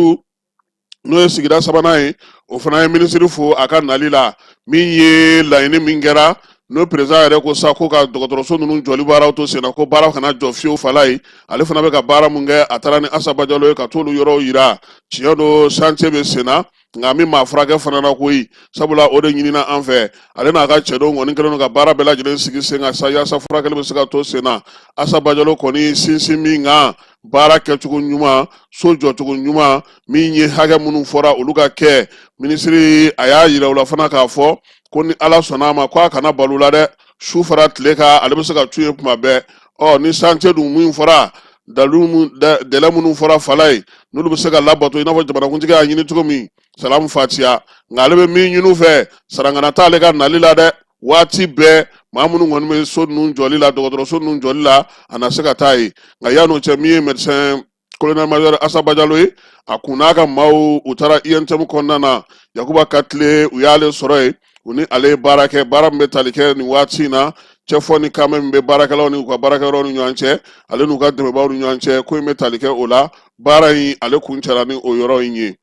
n'o ye sigida sabanan ye, o fana ye minisiri fo a ka nali la. Min ye laɲini min kɛra, n'o président yɛrɛ ko sa ko ka dɔgɔtɔrɔso ninnu jɔli baaraw to senna, ko baara kana jɔ fiyewu. Falaye, ale fana bɛ ka baara mun kɛ, a taara ni Asa Bajalo ye ka t'olu yɔrɔw yira. Tiɲɛ don, chantier bɛ senna, nka min maa furakɛ fana na koyi, sabula o de ɲinina an fɛ. Ale n'a ka cɛdenw kɔni kɛlen don ka baara bɛɛ lajɛlen sigi sen kan sa, yaasa furakɛli bɛ se ka to sen na. Asa Bajalo kɔni sinsin min kan, baara kɛcogo ɲuman, so jɔcogo ɲuman, min ye hakɛ minnu fɔra olu ka kɛ. Minisiri a y'a yira u la fana k'a fɔ ko ni Ala sɔnna a ma, ko a kana balo la dɛ, su fara tile kan, ale bɛ se ka tu ye kuma bɛɛ. Ɔ ni chantier dun min fɔra, dalu délai minnu fɔra Falaye, n'olu bɛ se ka labato i n'a fɔ jamanakuntigi y'a ɲini cogo min, salamu fatiya. Nka ale bɛ min ɲini u fɛ, sarangana t'ale ka nali la dɛ. Waati bɛɛ maa minnu kɔni bɛ so ninnu jɔli la, dɔgɔtɔrɔso ninnu jɔli la, a na se ka taa yen. Nka yan'o cɛ, min ye médecin colonel major Asa Bajalo ye, a kun n'a ka maaw, u taara UNTM kɔnɔna na, Yakuba Katile, u y'ale sɔrɔ yen. U ni ale ye baara kɛ, baara min bɛ tali kɛ nin waati in na, cɛfɔ ni kanbɛn min bɛ baarakɛlaw ni u ka baarakɛyɔrɔw ni ɲɔgɔn cɛ, ale n'u ka dɛmɛbaaw ni ɲɔgɔn cɛ, ko in bɛ tali kɛ o la. Baara in, ale kuncɛra ni o yɔrɔ in ye.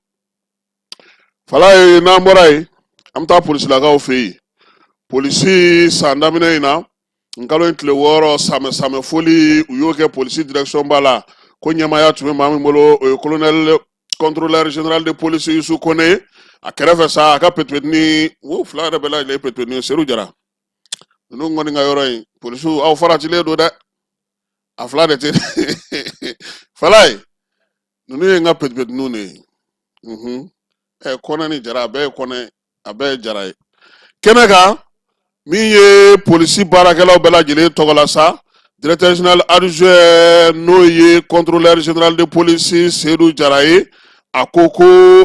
Falaye, n'an bɔra yen, an bɛ taa polisilakaw fɛ yen. Polisi, san daminɛ in na, n kalo in tile 6, samɛ samɛ foli, u y'o kɛ polisi direction ba la. Ko ɲɛmaaya tun bɛ maa min bolo, o ye colonel contrôleur général de police Yusu Kone. A kɛrɛfɛ sa, a ka petipetini wo fila yɛrɛ bɛɛ lajɛlen ye petipetini ye, Seru Jara. Ninnu kɔni ka yɔrɔ in, polisiw, aw faratilen don dɛ, a fila de tɛ. Falaye, ninnu ye n ka petipetiniw de ye. Ɛ Kɔnɛ ni Jara, a bɛɛ ye Kɔnɛ, a bɛɛ ye Jara ye. Kɛnɛ kan, min ye polisi baarakɛlaw bɛɛ lajɛlen tɔgɔ la sa, directeur général adjoint, n'o ye contrôleur général de police Seydou Jara ye, a ko ko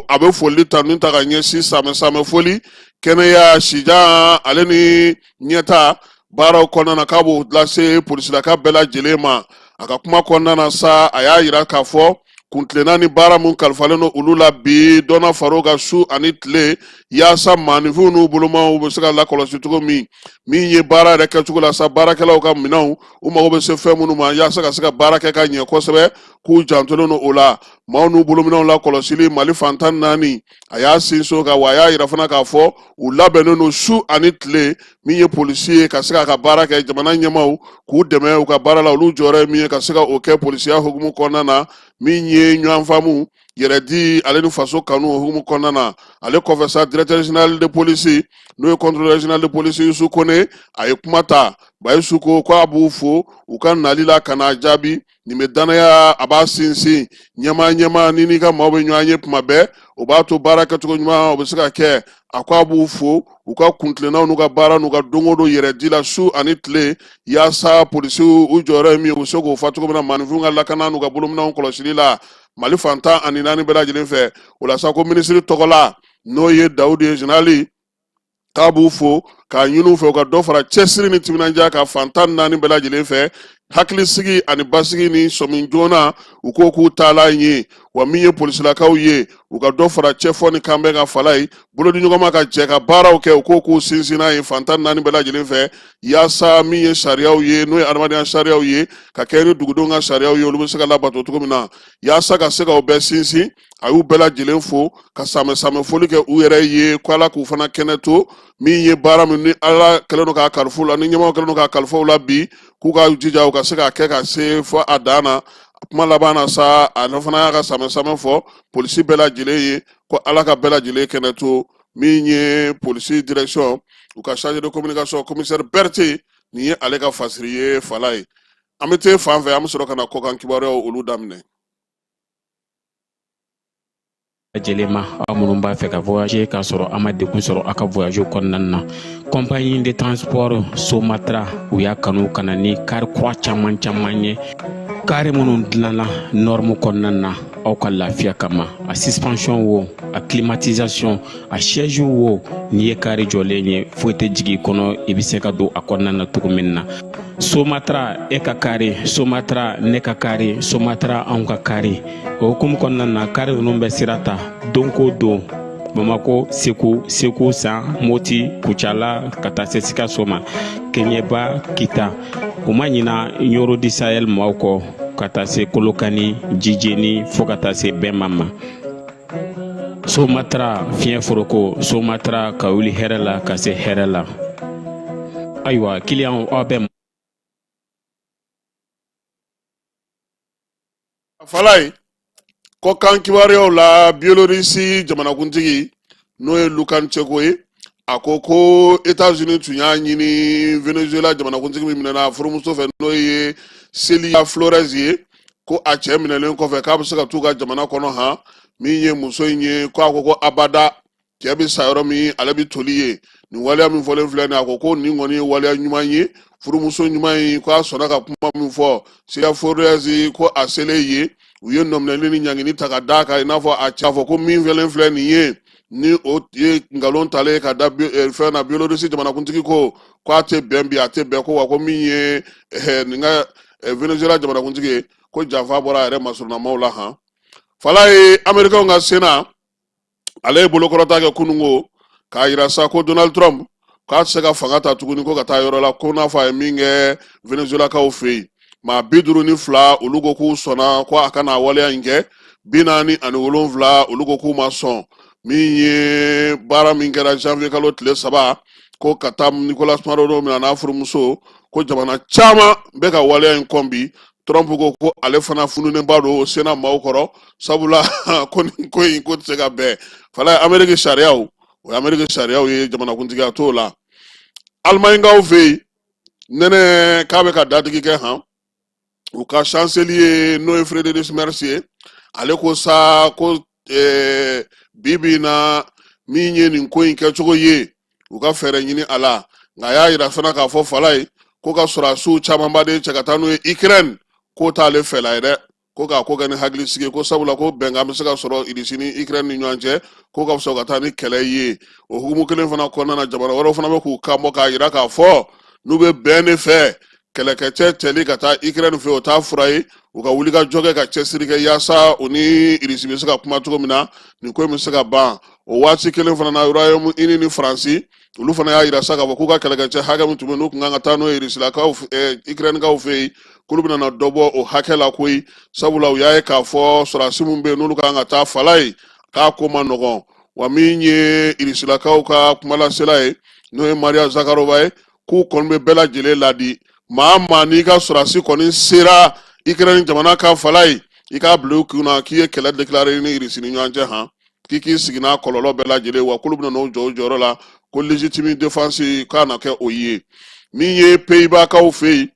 a bɛ foli tanu ta ka ɲɛsin samɛ samɛ foli, kɛnɛya, sijan ale ni ɲɛta. Baaraw kɔnɔna na, k'a b'o lase polisilaka bɛɛ lajɛlen ma. A ka kuma kɔnɔna na sa, a y'a yira k'a fɔ kuntilenna ni baara mun kalifalen don olu la bi, dɔ na far'o kan su ani tile, yaasa maaninfinw n'u bolomaw bɛ se ka lakɔlɔsi cogo min. Min ye baara yɛrɛ kɛcogo la sa, baarakɛlaw ka minɛnw, u mago bɛ se fɛn minnu ma yaasa ka se ka baara kɛ ka ɲɛ kosɛbɛ, k'u jantolen don o la. Maaw n'u bolominɛnw lakɔlɔsili Mali fan 14, a y'a sinsin o kan. Wa a y'a yira fana k'a fɔ u labɛnnen don su ani tile, min ye polisi ye, ka se k'a ka baara kɛ. Jamana ɲɛmaaw k'u dɛmɛ u ka baara la, olu jɔyɔrɔ ye min ye ka se ka o kɛ polisiya hukumu kɔnɔna na, min ye ɲɔgɔn faamu, yɛrɛdi ale ni faso kanu o hukumu kɔnɔna na. Ale kɔfɛ sa, directeur général de police, n'o ye contrôleur général de police Yusu Kone, a ye kuma ta. Bayisu ko k'a b'u fo u ka nali la ka n'a jaabi. Nin bɛ danaya, a b'a sinsin. Ɲɛmaa ɲɛmaa ni n'i ka maaw bɛ ɲɔgɔn ye tuma bɛɛ, o b'a to baara kɛcogo ɲuman o bɛ se ka kɛ. A ko a b'u fo u ka kuntilennaw n'u ka baara n'u ka don o don yɛrɛ di la su ani tile, yaasa polisiw u jɔyɔrɔ ye min ye, u bɛ se k'o fa cogo min na maaninfinw ka lakana n'u ka bolominɛnw kɔlɔsili la Mali fan 14 bɛɛ lajɛlen fɛ. O la sa, ko minisiri tɔgɔ la, n'o ye Dawudu ye, général, k'a b'u fo k'a ɲini u fɛ u ka dɔ fara cɛsiri ni timinandiya kan fan 14 bɛɛ lajɛlen fɛ, hakilisigi ani basigi ni sɔmi joona, u ko k'u taalan ye. Wa min ye polisilakaw ye, u ka dɔ fara cɛfɔ ni kanbɛn kan fala ye, bolodiɲɔgɔnma ka jɛ ka baaraw kɛ, u ko k'u sinsinna ye fan 14 bɛɛ lajɛlen fɛ, yaasa min ye sariyaw ye, n'o ye adamadenya sariyaw ye, ka kɛ ni dugudenw ka sariyaw ye, olu bɛ se ka labato cogo min na, yaasa ka se k'o bɛɛ sinsin. A y'u bɛɛ lajɛlen fo ka samɛ samɛ foli kɛ u yɛrɛ ye, ko Ala k'u fana kɛnɛ to. Min ye baara min ni Ala kɛlen don k'a kalifa u la, ni ɲɛmaaw kɛlen don k'a kalifa u la bi, k'u ka jija u ka se k'a kɛ ka se fo a dan na. Kuma laban na sa, a fana y'a ka samɛ samɛ fɔ polisi bɛɛ lajɛlen ye, ko Ala ka bɛɛ lajɛlen kɛnɛ to. Min ye polisi direction, u ka chargé de communication, commissaire Berthe, nin ye ale ka fasiri ye fala ye. An bɛ te fan fɛ, an bɛ sɔrɔ ka na kɔkan kibaruyaw olu daminɛ. Lajɛlen ma, aw minnu b'a fɛ ka voyager k'a sɔrɔ a ma degun sɔrɔ a ka voyage kɔnɔna na, compagnie de transport Somatra, u y'a kanu ka na ni kari kura caman caman ye, kari minnu dilanna norme kɔnɔna na aw ka lafiya kama. A suspension wo, a climatisation, a siège wo, n'i ye kari jɔlen ye, foyi tɛ jigin i kɔnɔ, i bɛ se ka don a kɔnɔna na cogo min na. Somatra, e ka kari, Somatra, ne ka kari, Somatra, anw ka kari. O hukumu kɔnɔna na, kari ninnu bɛ sira ta don ko don Bamako, Segu, Segu San, Moti, Kucala, ka taa se Sikaso ma, Keɲeba, Kita. U ma ɲina Ɲoro du Sahel maaw kɔ, ka taa se Kolokani, Jijeni, fo ka taa se Bɛma ma. Somatra, fiɲɛ foroko, Somatra, ka wuli hɛrɛ la ka se hɛrɛ la. Ayiwa, kiliyanw, aw bɛ Falaye, kɔkan kibaruyaw la, Biélorussie jamanakuntigi, n'o ye Lukashenko ye, a ko ko États-Unis tun y'a ɲini Venezuela jamanakuntigi min minɛna a furumuso fɛ, n'o ye Celia Flores ye, ko a cɛ minɛlen kɔfɛ, k'a bɛ se ka t'u ka jamana kɔnɔ han. Min ye muso in ye, ko a ko ko abada, cɛ bɛ sa yɔrɔ min, ale bɛ toli ye. Nin waleya min fɔlen filɛ nin ye, a ko ko nin kɔni ye waleya ɲuman ye, furumuso ɲuman ye, ko a sɔnna ka kuma min fɔ Celia Flores, ko a selen ye, u ye nɔminɛli ni ɲangini ta ka d'a kan, i n'a fɔ a cɛ fɔ ko min fɛlen filɛ nin ye, ni o ye nkalon talen ka da fɛn na. Biélorussie jamanakuntigi ko k'a tɛ bɛn bi, a tɛ bɛn ko wa ko min ye nin ka Venezuela jamanakuntigi ye, ko janfa bɔra a yɛrɛ masurunamaw la han. Falaye, Amerikɛnw ka Sénat, ale ye bolokɔrɔta kɛ kununko k'a yira sa ko Donald Trump k'a tɛ se ka fanga ta tuguni ko ka taa yɔrɔ la, ko n'a fɔ a ye min kɛ Venezuelakaw fɛ yen. Maa 52, olu ko k'u sɔnna ko a ka n'a waleya in kɛ, 47, olu ko k'u ma sɔn. Min ye baara min kɛra janvier kalo tile 3, ko ka taa Nicolas Maduro minɛ n'a furumuso, ko jamana caman bɛ ka waleya in kɔn bi. Trump ko ko ale fana fununenba don Sénat maaw kɔrɔ, sabula ko nin ko in ko tɛ se ka bɛn. Falaye, Ameriki sariyaw, o ye Ameriki sariyaw ye, jamanakuntigiya t'o la. Alimaɲikaw fɛ yen, nɛnɛ k'a bɛ ka dadigi kɛ han. U ka chancelier, n'o ye Friedrich Merz ye, ale ko sa ko bi bi in na, min ye nin ko in kɛcogo ye, u ka fɛɛrɛ ɲini a la. Nka a y'a yira fana k'a fɔ Falaye, ko ka sɔrɔdasiw camanba de cɛ ka taa n'u ye Ukraine, k'o t'ale fɛla ye dɛ, ko k'a ko kɛ ni hakilisigi ye, ko sabula ko bɛnkan bɛ se ka sɔrɔ Irisi ni Ukraine ni ɲɔgɔn cɛ, ko ka fisa ka taa ni kɛlɛ ye. O hukumu kelen fana kɔnɔna na, jamana wɛrɛw fana bɛ k'u kan bɔ k'a yira k'a fɔ n'u bɛ bɛn de fɛ, kɛlɛkɛcɛ cɛli ka taa Ukraine fɛ, o t'a fura ye. U ka wulikajɔ kɛ ka cɛsiri kɛ yaasa u ni Irisi bɛ se ka kuma cogo min na, nin ko in bɛ se ka ban. O waati kelen fana na, Royaume Uni ni Faransi, olu fana y'a yira sa k'a fɔ k'u ka kɛlɛkɛcɛ hakɛ min tun bɛ yen, n'u tun kan ka taa n'o ye Irisilakaw, Ukrainekaw fɛ yen, k'olu bɛna na dɔ bɔ o hakɛ la koyi, sabula u y'a ye k'a fɔ sɔrɔdasi min bɛ yen, n'olu kan ka taa fala ye, k'a ko man nɔgɔn. Wa min ye Irisilakaw ka kumalasela ye, n'o ye Maria Zakharova ye, k'u kɔni bɛ bɛɛ lajɛlen ladi, maa maa n'i ka sɔrɔdasi kɔni sera Ukraine jamana kan fala ye, i k'a bila i kun na k'i ye kɛlɛ déclarer ni Irisi ni ɲɔgɔn cɛ han, k'i k'i sigi n'a kɔlɔlɔ bɛɛ lajɛlen, wa k'olu bɛna n'o jɔ u jɔyɔrɔ la, ko légitime défense k'a na kɛ o ye. Min ye Pays-Bas-kaw fɛ yen,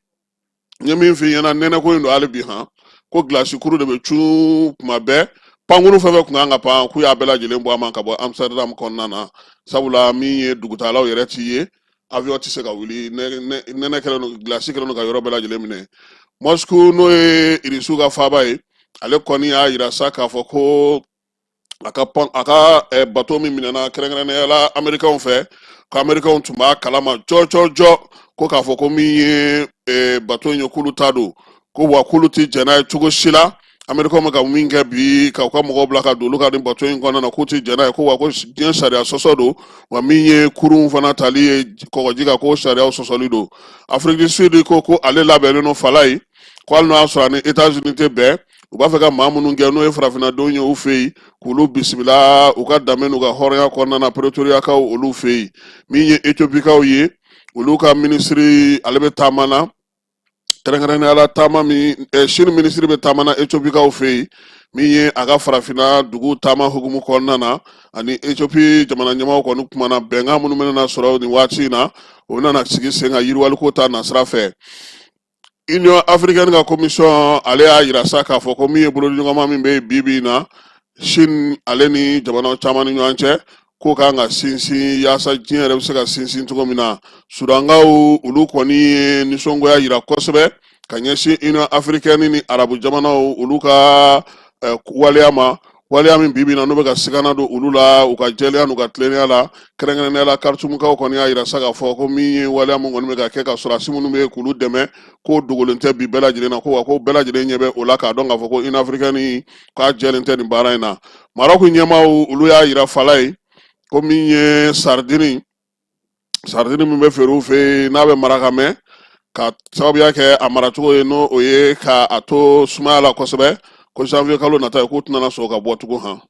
n ye min f'i ɲɛna, nɛnɛko in don hali bi han, ko gilasikuru de bɛ cun kuma bɛɛ. Pankuru fɛn fɛn tun kan ka pan, k'u y'a bɛɛ lajɛlen bɔ a ma ka bɔ Amsterdam kɔnɔna na, sabula min ye dugutaalaw yɛrɛ t'i ye, avion tɛ se ka wuli, nɛnɛ kɛlen don, gilasi kɛlen don ka yɔrɔ bɛɛ lajɛlen minɛ. Moscou, n'o ye Irisiw ka faaba ye, ale kɔni y'a yira sa k'a fɔ ko a ka pan a ka bato min minɛna kɛrɛnkɛrɛnnenya la amerikɛnw fɛ, ko amerikɛnw tun b'a kalama jɔjɔjɔ ko k'a fɔ ko min ye bato in ye, k'olu ta don, ko wa k'olu tɛ jɛn n'a ye cogo si la. Amerikɛnw bɛ ka min kɛ bi, ka u ka mɔgɔw bila ka don olu ka nin bato in kɔnɔna na, k'u tɛ jɛn n'a ye, ko wa ko diɲɛ sariya sɔsɔ don, wa min ye kurun fana tali ye kɔgɔji kan, ko sariyaw sɔsɔli don. Afrique du Sud ko ale labɛnnen don fala ye, ko hali n'o y'a sɔrɔ a ni États-Unis tɛ bɛn, u b'a fɛ ka maa minnu gɛn, n'o ye farafinnadenw ye u fɛ yen, k'olu bisimila u ka danbe n'u ka hɔrɔnya kɔnɔna na Pretoriakaw olu fɛ yen. Min ye Etiopikaw ye, olu ka minisiri, ale bɛ taama na, kɛrɛnkɛrɛnnenya la taama min Chine minisiri bɛ taama na Etiopikaw fɛ yen, min ye a ka farafinna dugu taama hukumu kɔnɔna na, ani Ethiopie jamana ɲɛmaaw kɔni kumana bɛnkan minnu bɛna sɔrɔ nin waati in na, o bɛna sigi sen kan yiriwaliko ta nasira fɛ. Union africaine ka commission, ale y'a yira sa k'a fɔ ko min ye bolodiɲɔgɔnma min bɛ yen bi bi in na Chine ale ni jamana caman ni ɲɔgɔn cɛ, k'o kan ka sinsin yaasa diɲɛ yɛrɛ bɛ se ka sinsin cogo min na. Sudankaw, olu kɔni ye nisɔngoya yira kosɛbɛ ka ɲɛsin Union africaine ni arabu jamanaw olu ka waleya ma, waleya min bibi na n'u bɛ ka sigana don olu la u ka jɛlenya n'u ka tilennenya la. Kɛrɛnkɛrɛnnenya la, Khartoumkaw kɔni y'a yira sa k'a fɔ ko min ye waleya min kɔni bɛ ka kɛ ka sɔrɔdasi minnu bɛ yen k'olu dɛmɛ, k'o dogolen tɛ bi bɛɛ lajɛlen na, ko wa ko bɛɛ lajɛlen ɲɛ bɛ o la k'a dɔn k'a fɔ ko Union africaine k'a jɛlen tɛ nin baara in na. Maroc ɲɛmaaw, olu y'a yira fala ye ko min ye sardini min bɛ feere u fɛ yen, n'a bɛ mara ka mɛn, ka sababuya kɛ a maracogo ye, n'o o ye ka a to sumaya la kosɛbɛ, ko janvier kalo nata ye, k'u tɛna sɔn ka bɔ tugun han,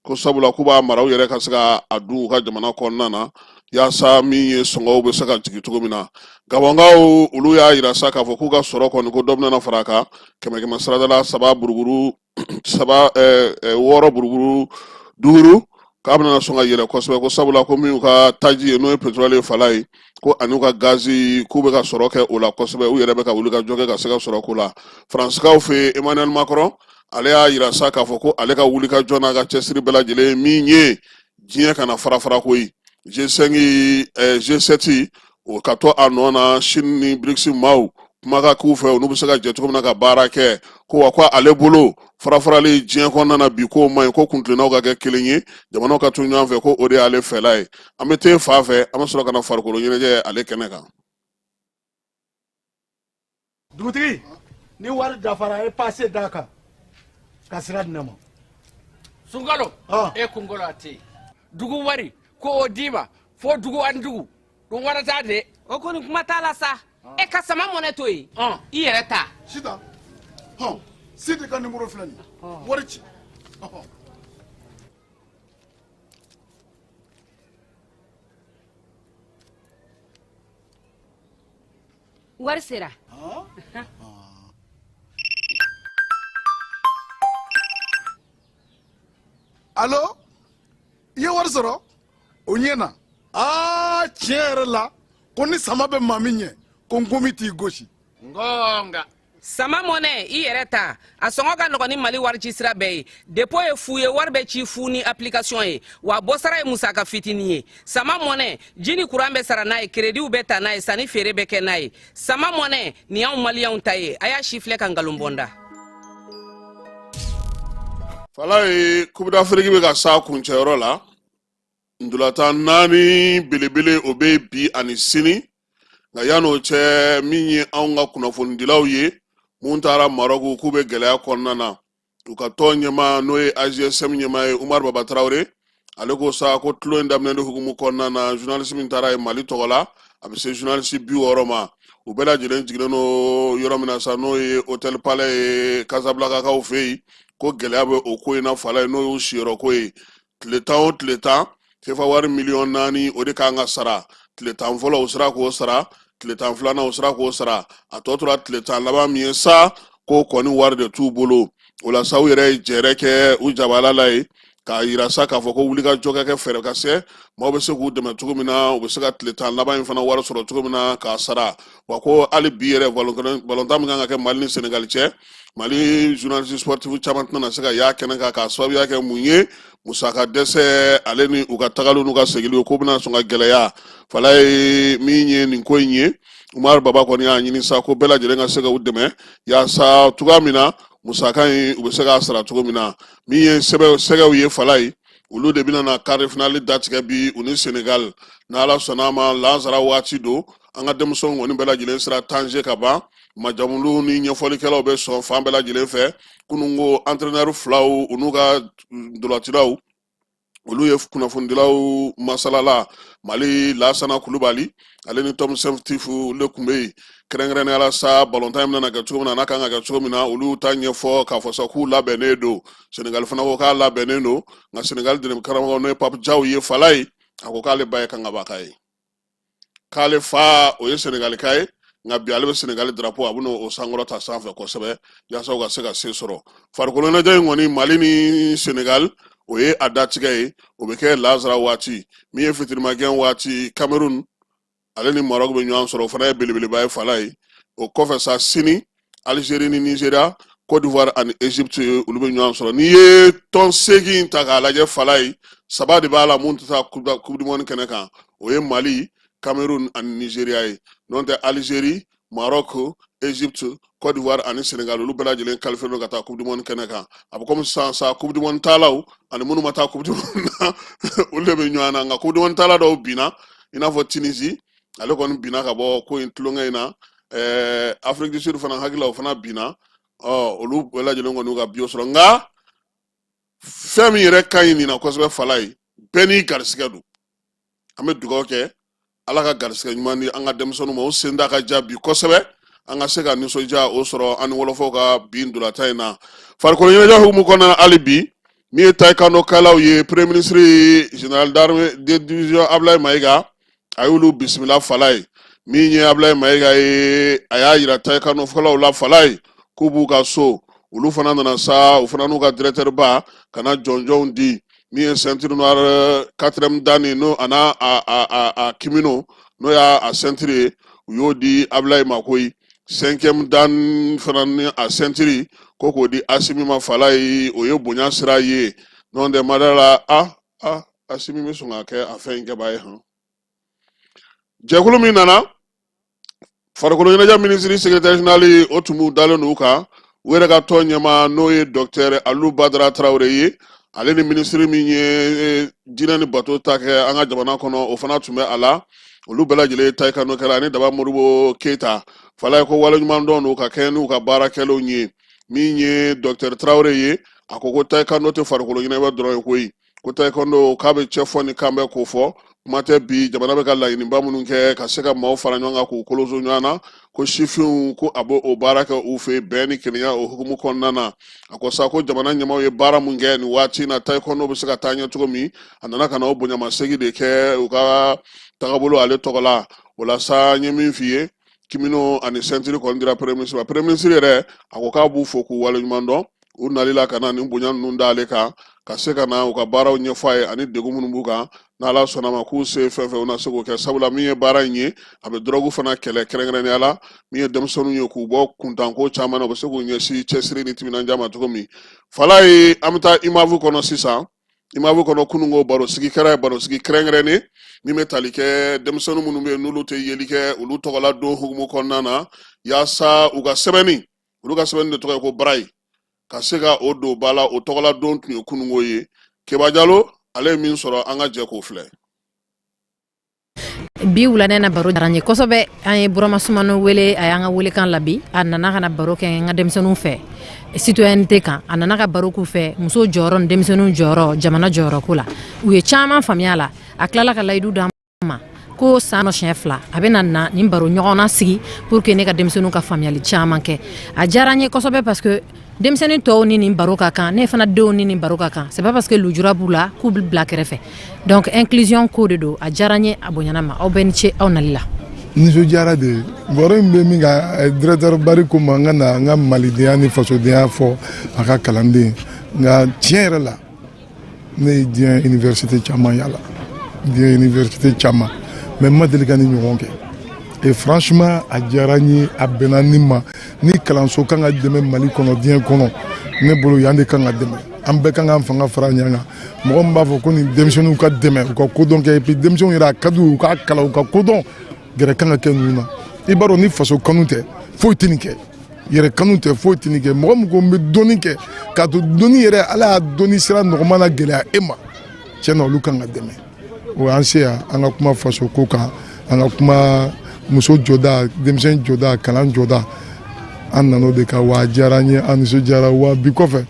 ko sabula k'u b'a mara u yɛrɛ ka se ka a dun u ka jamana kɔnɔna na, yaasa min ye sɔngɔw bɛ se ka jigin cogo min na. Gabɔnkaw, olu y'a yira sa k'a fɔ k'u ka sɔrɔ kɔni, ko dɔ bɛna fara a kan kɛmɛ kɛmɛ sarada la saba buruburu saba wɔɔrɔ buruburu duuru, k'a bɛna sɔn ka yɛlɛ kosɛbɛ, ko sabula ko min y'u ka taji ye, n'o ye pétrole ye fala ye, ko ani u ka gazi, k'u bɛ ka sɔrɔ kɛ o la kosɛbɛ, u yɛrɛ bɛ ka wuli ka jɔ kɛ ka se ka sɔrɔ k'o la. Faransikaw fɛ yen, Emmanuel Macron, ale y'a yira sa k'a fɔ ko ale ka wuli ka jɔ n'a ka cɛsiri bɛɛ lajɛlen ye min ye diɲɛ kana fara fara koyi, G5, G7, o ka to a nɔ na, Chine ni BRICS maaw kuma ka k'u fɛ, olu bɛ se ka jɛ cogo min na ka baara kɛ, ko wa ko ale bolo farafarali diɲɛ kɔnɔna na bi, k'o man ɲi, ko kuntilennaw ka kɛ kelen ye, jamanaw ka to ɲɔgɔn fɛ, ko o de y'ale fɛla ye. An bɛ te fa fɛ, an bɛ sɔrɔ ka na farikolo ɲɛnajɛ ale kɛnɛ kan. Dugutigi, ni wari dafara, e pase d'a kan ka sira di ne ma. Sunkalo, e kunkolo a tɛ yen. Dugu wari ko o d'i ma fo dugu ani dugu ɗum waɗata de. O kɔni kuma t'a la sa, e ka sama mɔnɛ to yen, i yɛrɛ ta. Sitan, hɔn, Sidi ka nimoro filɛ nin ye, wari ci. Wari sera. Alo, i ye wari sɔrɔ o ɲɛ na. Aa, tiɲɛ yɛrɛ la, ko ni sama bɛ maa min ɲɛ, ko nkomi t'i gosi. Ngonga. Sama mɔnɛ, i yɛrɛ ta, a sɔngɔ ka nɔgɔn ni Mali warici sira bɛɛ ye. Dépôt ye fu ye, wari bɛ ci fu ni application ye, wa bɔsara ye musaka fitinin ye. Sama mɔnɛ, ji ni kuran bɛ sara n'a ye, créditw bɛ ta n'a ye, sanni feere bɛ kɛ n'a ye. Sama mɔnɛ nin y'anw maliyɛnw ta ye, a y'a sifilɛ ka nkalon bɔ n da. Falaye, Coupe d'Afrique bɛ ka s'a kuncɛyɔrɔ la. Ntolatan naani belebele o bɛ bi ani sini. Nka yan'o cɛ, min ye anw ka kunnafonidilaw ye mun taara Marɔku k'u bɛ gɛlɛya kɔnɔna na, u ka tɔn ɲɛmaa n'o ye AJSM ɲɛmaa ye, Umaru Baba Tarawele, ale ko sa ko tulon in daminɛli hukumu kɔnɔna na, journaliste min taara ye Mali tɔgɔ la, a bɛ se journaliste 60 ma. U bɛɛ lajɛlen jiginnen don yɔrɔ min na sa, n'o ye Hôtel Palais ye Casablancakaw fɛ yen, ko gɛlɛya bɛ o ko in na fala ye, n'o y'u siyɔrɔ ko ye. Tile 10 o tile 10, sefa wari miliyɔn 4, o de kan ka sara. Tile 10 fɔlɔ, u sera k'o sara. Tile 10 filanan, u sera k'o sara. A tɔ tora tile 10 laban min ye sa, k'o kɔni wari de t'u bolo. O la sa, u yɛrɛ ye jɛrɛ kɛ u jabala la ye k'a yira sa k'a fɔ ko wulikajɔ ka kɛ, fɛɛrɛ ka se maaw bɛ se k'u dɛmɛ cogo min na, u bɛ se ka tile 10 laban in fana wari sɔrɔ cogo min na k'a sara. Wa ko hali bi yɛrɛ, balontan min kan ka kɛ Mali ni Senegali cɛ, Mali journaliste sportif caman tɛna se ka y'a kɛnɛ kan, k'a sababuya kɛ mun ye? Musaka dɛsɛ, ale ni u ka tagali n'u ka segili ko bɛna sɔn ka gɛlɛya. Fala ye min ye nin ko in ye, Umaru Baba kɔni y'a ɲini sa ko bɛɛ lajɛlen ka se ka u dɛmɛ yaasa cogoya min na musaka in u bɛ se k'a sara cogo min na. Min ye sɛgɛw ye, fala ye, olu de bɛna na quart de finale datigɛ bi u ni Senegal, n'Ala sɔnna a ma, lansara waati don. An ka denmisɛnw kɔni bɛɛ lajɛlen sera Tanger ka ban. Majamuliw ni ɲɛfɔlikɛlaw bɛ sɔn fan bɛɛ lajɛlen fɛ. Kunun ko entraîneur filaw, u n'u ka ntolacilaw, olu ye kunnafonidilaw masalala. Mali Lasana Kulubali, ale ni Tom Saintfiet, olu de tun bɛ yen kɛrɛnkɛrɛnnenya la sa. Balontan in bɛna kɛ cogo min na, n'a kan ka kɛ cogo min na, olu ta ɲɛfɔ k'a fɔ sa k'u labɛnnen don. Senegali fana ko k'a labɛnnen don. Nka Senegali dɛmɛ karamɔgɔ, n'o ye Pape Diaw ye, fala ye, a ko k'ale ba ye Kangabaka ye, k'ale fa o ye Senegalika ye, nka bi ale bɛ Senegali drapeau, a bɛna o sankɔrɔta sanfɛ kosɛbɛ yaasa u ka se ka se sɔrɔ. Farikolo ɲɛnajɛ in kɔni, Mali ni Senegal, o ye a datigɛ ye, o bɛ kɛ lazara waati. Min ye fitirimagɛn waati, Cameroun ale ni Maroc bɛ ɲɔgɔn sɔrɔ, o fana ye belebeleba ye, fala ye. O kɔfɛ sa, sini, Algérie ni Nigeria, Côte d'Ivoire ani Égypte, olu bɛ ɲɔgɔn sɔrɔ. N'i ye tɔn 8 ta k'a lajɛ, fala ye, saba de b'a la mun tɛ taa Coupe du monde kɛnɛ kan, o ye Mali, Cameroun ani Nigeria ye. N'o tɛ, Algérie, Maroc, Égypte, Côte d'Ivoire ani Sénégal, olu bɛɛ lajɛlen qualifié don ka taa Coupe du monde kɛnɛ kan. A bɛ komi sisan sa, Coupe du monde taalaw ani minnu ma taa Coupe du monde na, olu de bɛ ɲɔgɔn na. Nka Coupe du monde taala dɔw binna, i n'a fɔ Tunisie, ale kɔni binna ka bɔ ko in tulonkɛ in na. Afrique du Sud fana, hakili la, o fana binna. Ɔ olu bɛɛ lajɛlen kɔni y'u ka biye sɔrɔ. Nka fɛn min yɛrɛ ka ɲi nin na kosɛbɛ, fala ye, bɛɛ n'i garisigɛ don. An bɛ dugawu kɛ Ala ka garisigɛ ɲuman di an ka denmisɛnninw ma, o sen da ka ja bi kosɛbɛ, an ka se ka nisɔndiya o sɔrɔ an ni wɔlɔfɔw ka bi ntolatan in na. Farikolo ɲɛnajɛ hukumu kɔnɔna na hali bi, min ye taekwondo-kɛlaw ye, premier ministre général d'armée de division Ablaye Mayiga, a y'olu bisimila, fala ye. Min ye Ablaye Mayiga ye, a y'a yira taekwondo-kɛlaw la, fala ye, k'u b'u ka so. Olu fana nana sa, u fana n'u ka directeur ba ka na jɔnjɔnw di. Min ye ceinture noire quatrième dan n'o a n'a a kimono, n'o y'a a ceinture ye, u y'o di Ablaye ma koyi. Cinquième dan fana ni a ceinture, ko k'o di Asimi ma, fala ye, o ye bonya sira ye. N'o tɛ, ma da la a Asimi bɛ sɔn ka kɛ a fɛn in kɛbaa ye hɔn. Jɛkulu min nana, farikolo ɲɛnajɛ minisiri secrétaire général, o tun b'u dalen don u kan. U yɛrɛ ka tɔn ɲɛmaa, n'o ye docteur Alu Badara Tarawele ye, ale ni minisiri min ye diinɛ ni bato ta kɛ an ka jamana kɔnɔ, o fana tun bɛ a la. Olu bɛɛ lajɛlen ye taekwondo kɛla ani Daba Modibo Keyita, fala ye, ko waleɲuman dɔn don ka kɛ n'u ka baara kɛlenw ye. Min ye docteur Tarawele ye, a ko ko taekwondo tɛ farikolo ɲɛnajɛ dɔrɔn ye koyi, ko taekwondo k'a bɛ cɛfɔ ni kanbɛn ko fɔ. Kuma tɛ bi jamana bɛ ka laɲiniba minnu kɛ ka se ka maaw fara ɲɔgɔn kan k'u koloso ɲɔgɔn na, ko sifinw, ko a b'o o baara kɛ u fɛ bɛn ni kelenya o hukumu kɔnɔna na. A ko sa ko jamana ɲɛmaaw ye baara mun kɛ nin waati in na, taekwondo bɛ se ka taa ɲɛ cogo min, a nana ka na o bonyamasegin de kɛ u ka tagabolo ale tɔgɔ la. O la sa, n ye min f'i ye, kimono ani ceinture kɔni dira premier ministre ma. Premier ministre yɛrɛ, a ko k'a b'u fo k'u waleɲuman dɔn u nali la ka na nin bonya ninnu d'ale kan, ka se ka na u ka baaraw ɲɛfɔ a ye ani degun minnu b'u kan. N'Ala sɔnna ma, k'u se fɛn fɛn, u na se k'o kɛ, sabula min ye baara in ye, a bɛ dɔrɔgu fana kɛlɛ, kɛrɛnkɛrɛnnenya la min ye denmisɛnninw ye, k'u bɔ kuntanko caman na, u bɛ se k'u ɲɛsin cɛsiri ni timinandiya ma cogo min. Fala ye, an bɛ taa IMAV kɔnɔ sisan. IMAV kɔnɔ, kununko barosigi kɛra ye, barosigi kɛrɛnkɛrɛnnen min bɛ tali kɛ denmisɛnnin minnu bɛ yen n'olu tɛ yeli kɛ, olu tɔgɔla don hukumu kɔnɔna na, yaasa u ka sɛbɛnni, olu ka sɛbɛnni de tɔgɔ ye ko braille, ka se ka o don ba la. O tɔgɔla don tun ye kununko ye. Keba Jalo, ale ye min sɔrɔ, an ka jɛ k'o filɛ. Bi wulada in na baro diyara n ye kosɛbɛ. An ye Burama Sumano wele, a y'an ka welekan labi, a nana ka na baro kɛ n ka denmisɛnninw fɛ citoyenneté kan. A nana ka baro k'u fɛ muso jɔyɔrɔ ni denmisɛnninw jɔyɔrɔ jamana jɔyɔrɔ ko la. U ye caman faamuya la. A tilala ka layidu d'an ma ko san siɲɛ fila a bɛna na nin baro ɲɔgɔnna sigi pour que ne ka denmisɛnninw ka faamuyali caman kɛ. A diyara n ye kosɛbɛ parce que denmisɛnnin tɔw ni nin baro ka kan, ne fana denw ni nin baro ka kan. C'est pas parce que lujura b'u la k'u bɛ bila kɛrɛfɛ. Donc inclusion ko de don. A diyara n ye, a bonyana ma. Aw bɛɛ ni ce aw nali la. Nisɔndiyara de. Baro in bɛ min kan, directeur Bari ko ma n ka na n ka malidenya ni fasodenya fɔ a ka kalanden. Nka tiɲɛ yɛrɛ la, ne ye diɲɛ université caman yala, diɲɛ université caman, mais n ma deli ka ni ɲɔgɔn kɛ. Et franchement, a diyara n ye, a bɛnna ni ma. Ni kalanso kan ka dɛmɛ Mali kɔnɔ, diɲɛ kɔnɔ, ne bolo yan de kan ka dɛmɛ. An bɛɛ kan k'an fanga fara ɲɔgɔn kan. Mɔgɔ min b'a fɔ ko nin denmisɛnninw ka dɛmɛ, u ka kodɔn kɛ, et puis denmisɛnninw yɛrɛ, a ka d'u ye u k'a kalan, u ka kodɔn, gɛrɛ kan ka kɛ ninnu na. I b'a dɔn, ni faso kanu tɛ, foyi tɛ nin kɛ. Yɛrɛ kanu tɛ, foyi tɛ nin kɛ. Mɔgɔ min ko n bɛ dɔnni kɛ, k'a to dɔnni yɛrɛ, Ala y'a dɔnni sira nɔgɔman na gɛlɛya e ma, tiɲɛ na, olu kan ka dɛmɛ. O y'an se yan, an ka kuma faso ko kan, an ka kuma muso jɔda, denmisɛn jɔda, kalan jɔda. An nan'o de kan wa. A diyara an ye, an nisɔndiyara wa. Bi kɔfɛ,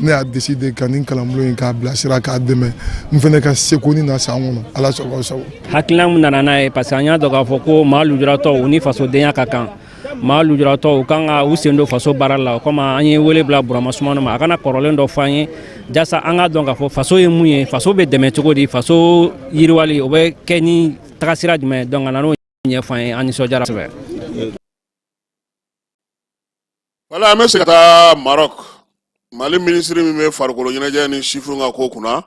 ne y'a décidé ka nin kalanbulon in k'a bilasira, k'a dɛmɛ n fana ka seko ni na san kɔnɔ. Ala sago aw sago. Hakilina min nana n'a ye, parce que an y'a dɔn k'a fɔ ko maa lujuratɔw, u ni fasodenya ka kan. Maa lujuratɔw, u kan ka u sen don faso baara la. O kama, an ye wele bila Burama Sumano ma, a kana kɔrɔlen dɔ fɔ an ye, jasa an k'a dɔn k'a fɔ faso ye mun ye, faso bɛ dɛmɛ cogo di, faso yiriwali o bɛ kɛ ni tagasira jumɛn. Donc a nan'o ɲɛfɔ an ye, an nisɔndiyara kosɛbɛ. Wala, an bɛ segin ka taa Maroc. Mali minisiri min bɛ farikolo ɲɛnajɛ ni sifinw ka ko kunna,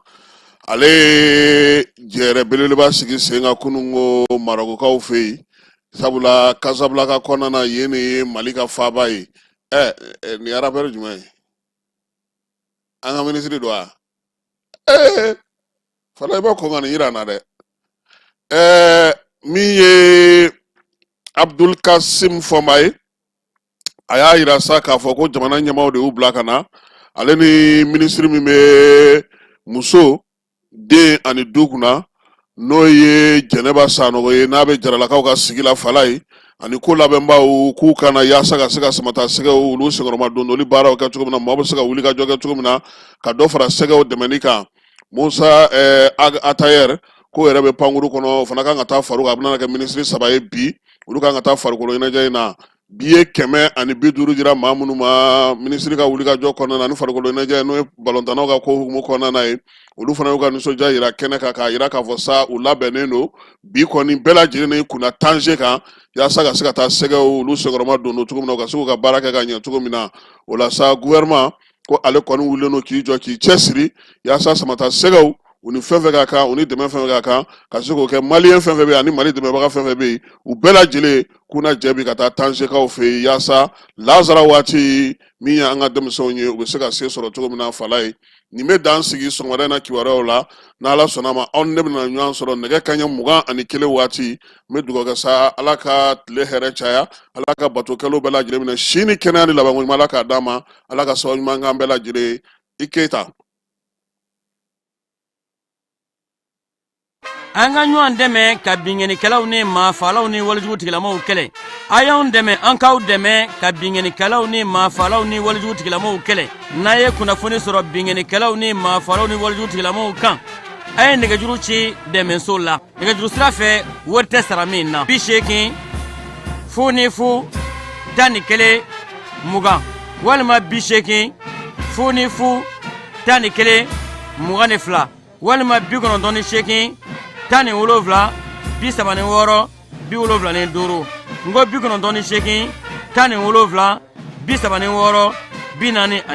ale ye jɛrɛ belebeleba sigi sen kan kununko Marokukaw fɛ yen, sabula Casablanca kɔnɔna na, yen de ye Mali ka faaba ye. Ɛ, nin ye rappeur jumɛn ye? An ka minisiri don wa? Ee fana, i bɛ kɔn ka nin yira n na dɛ. Ɛɛ, min ye Abdul Kasim Fɔnba ye, a y'a yira sa k'a fɔ ko jamana ɲɛmaaw de y'u bila ka na. Ale ni minisiri min bɛ muso, den ani du kunna, n'o ye Jɛnɛba Sanɔgɔ ye, n'a bɛ Jaralakaw ka sigi la fala ye, ani ko labɛnbaw, k'u ka na yaasa ka se ka samata sɛgɛw olu senkɔrɔma dondoli baaraw kɛ cogo min na, maaw bɛ se ka wuli ka jɔ kɛ cogo min na, ka dɔ fara sɛgɛw dɛmɛni kan. Musa Atayɛr k'o yɛrɛ bɛ pankuru kɔnɔ, o fana kan ka taa far'u kan. A bɛna kɛ minisiri saba ye bi, olu kan ka taa farikolo ɲɛnajɛ in na. Biye 150 dira maa minnu ma minisiri ka wulikajɔ kɔnɔna na ni farikolo ɲɛnajɛ, n'o ye balontannaw ka ko hukumu kɔnɔna na ye, olu fana y'u ka nisɔndiya yira kɛnɛ kan, k'a yira k'a fɔ sa u labɛnnen don. Bi kɔni, bɛɛ lajɛlen y'i kunna Tanger kan, yaasa ka se ka taa sɛgɛw olu senkɔrɔma don cogo min na, u ka se k'u ka baara kɛ ka ɲɛ cogo min na. O la sa, gouvernement ko ale kɔni wulilen don k'i jɔ k'i cɛsiri yaasa samata sɛgɛw, u ni fɛn fɛn ka kan, u ni dɛmɛ fɛn fɛn ka kan, ka se k'o kɛ. Maliyɛn fɛn fɛn bɛ yen ani Mali dɛmɛbaga fɛn fɛn bɛ yen, u bɛɛ lajɛlen k'u na jɛ bi ka taa Tanzekaw fɛ yen, yaasa lazara waati min ye an ka denmisɛnw ye, u bɛ se ka se sɔrɔ cogo min na. Fala ye nin bɛ dan sigi sɔgɔmada in na kibaruyaw la. N'Ala sɔnna ma, aw ni ne bɛna ɲɔgɔn sɔrɔ nɛgɛ kanɲɛ 21 waati. N bɛ dugawu kɛ sa, Ala ka tile hɛrɛ caya, Ala ka batokɛlaw bɛɛ lajɛlen minɛ, si ni kɛnɛya ni labanko ɲuman, Ala k'a d'an ma, Ala ka sababu ɲuman k'an bɛɛ lajɛlen. I Keyita. An ka ɲɔgɔn dɛmɛ ka binkannikɛlaw ni maafaalaw ni walejugu tigilamaw kɛlɛ. A y'anw dɛmɛ, an k'aw dɛmɛ ka binkannikɛlaw ni maafaalaw ni walejugu tigilamaw kɛlɛ. N'a ye kunnafoni sɔrɔ binkannikɛlaw ni maafaalaw ni walejugu tigilamaw kan, a ye nɛgɛjuru ci dɛmɛso la nɛgɛjuru sira fɛ, wari tɛ sara min na: 80 0 0 11 20 walima 80 0 0 11 22 walima 98 17 36 75. N ko 98 17 36 40.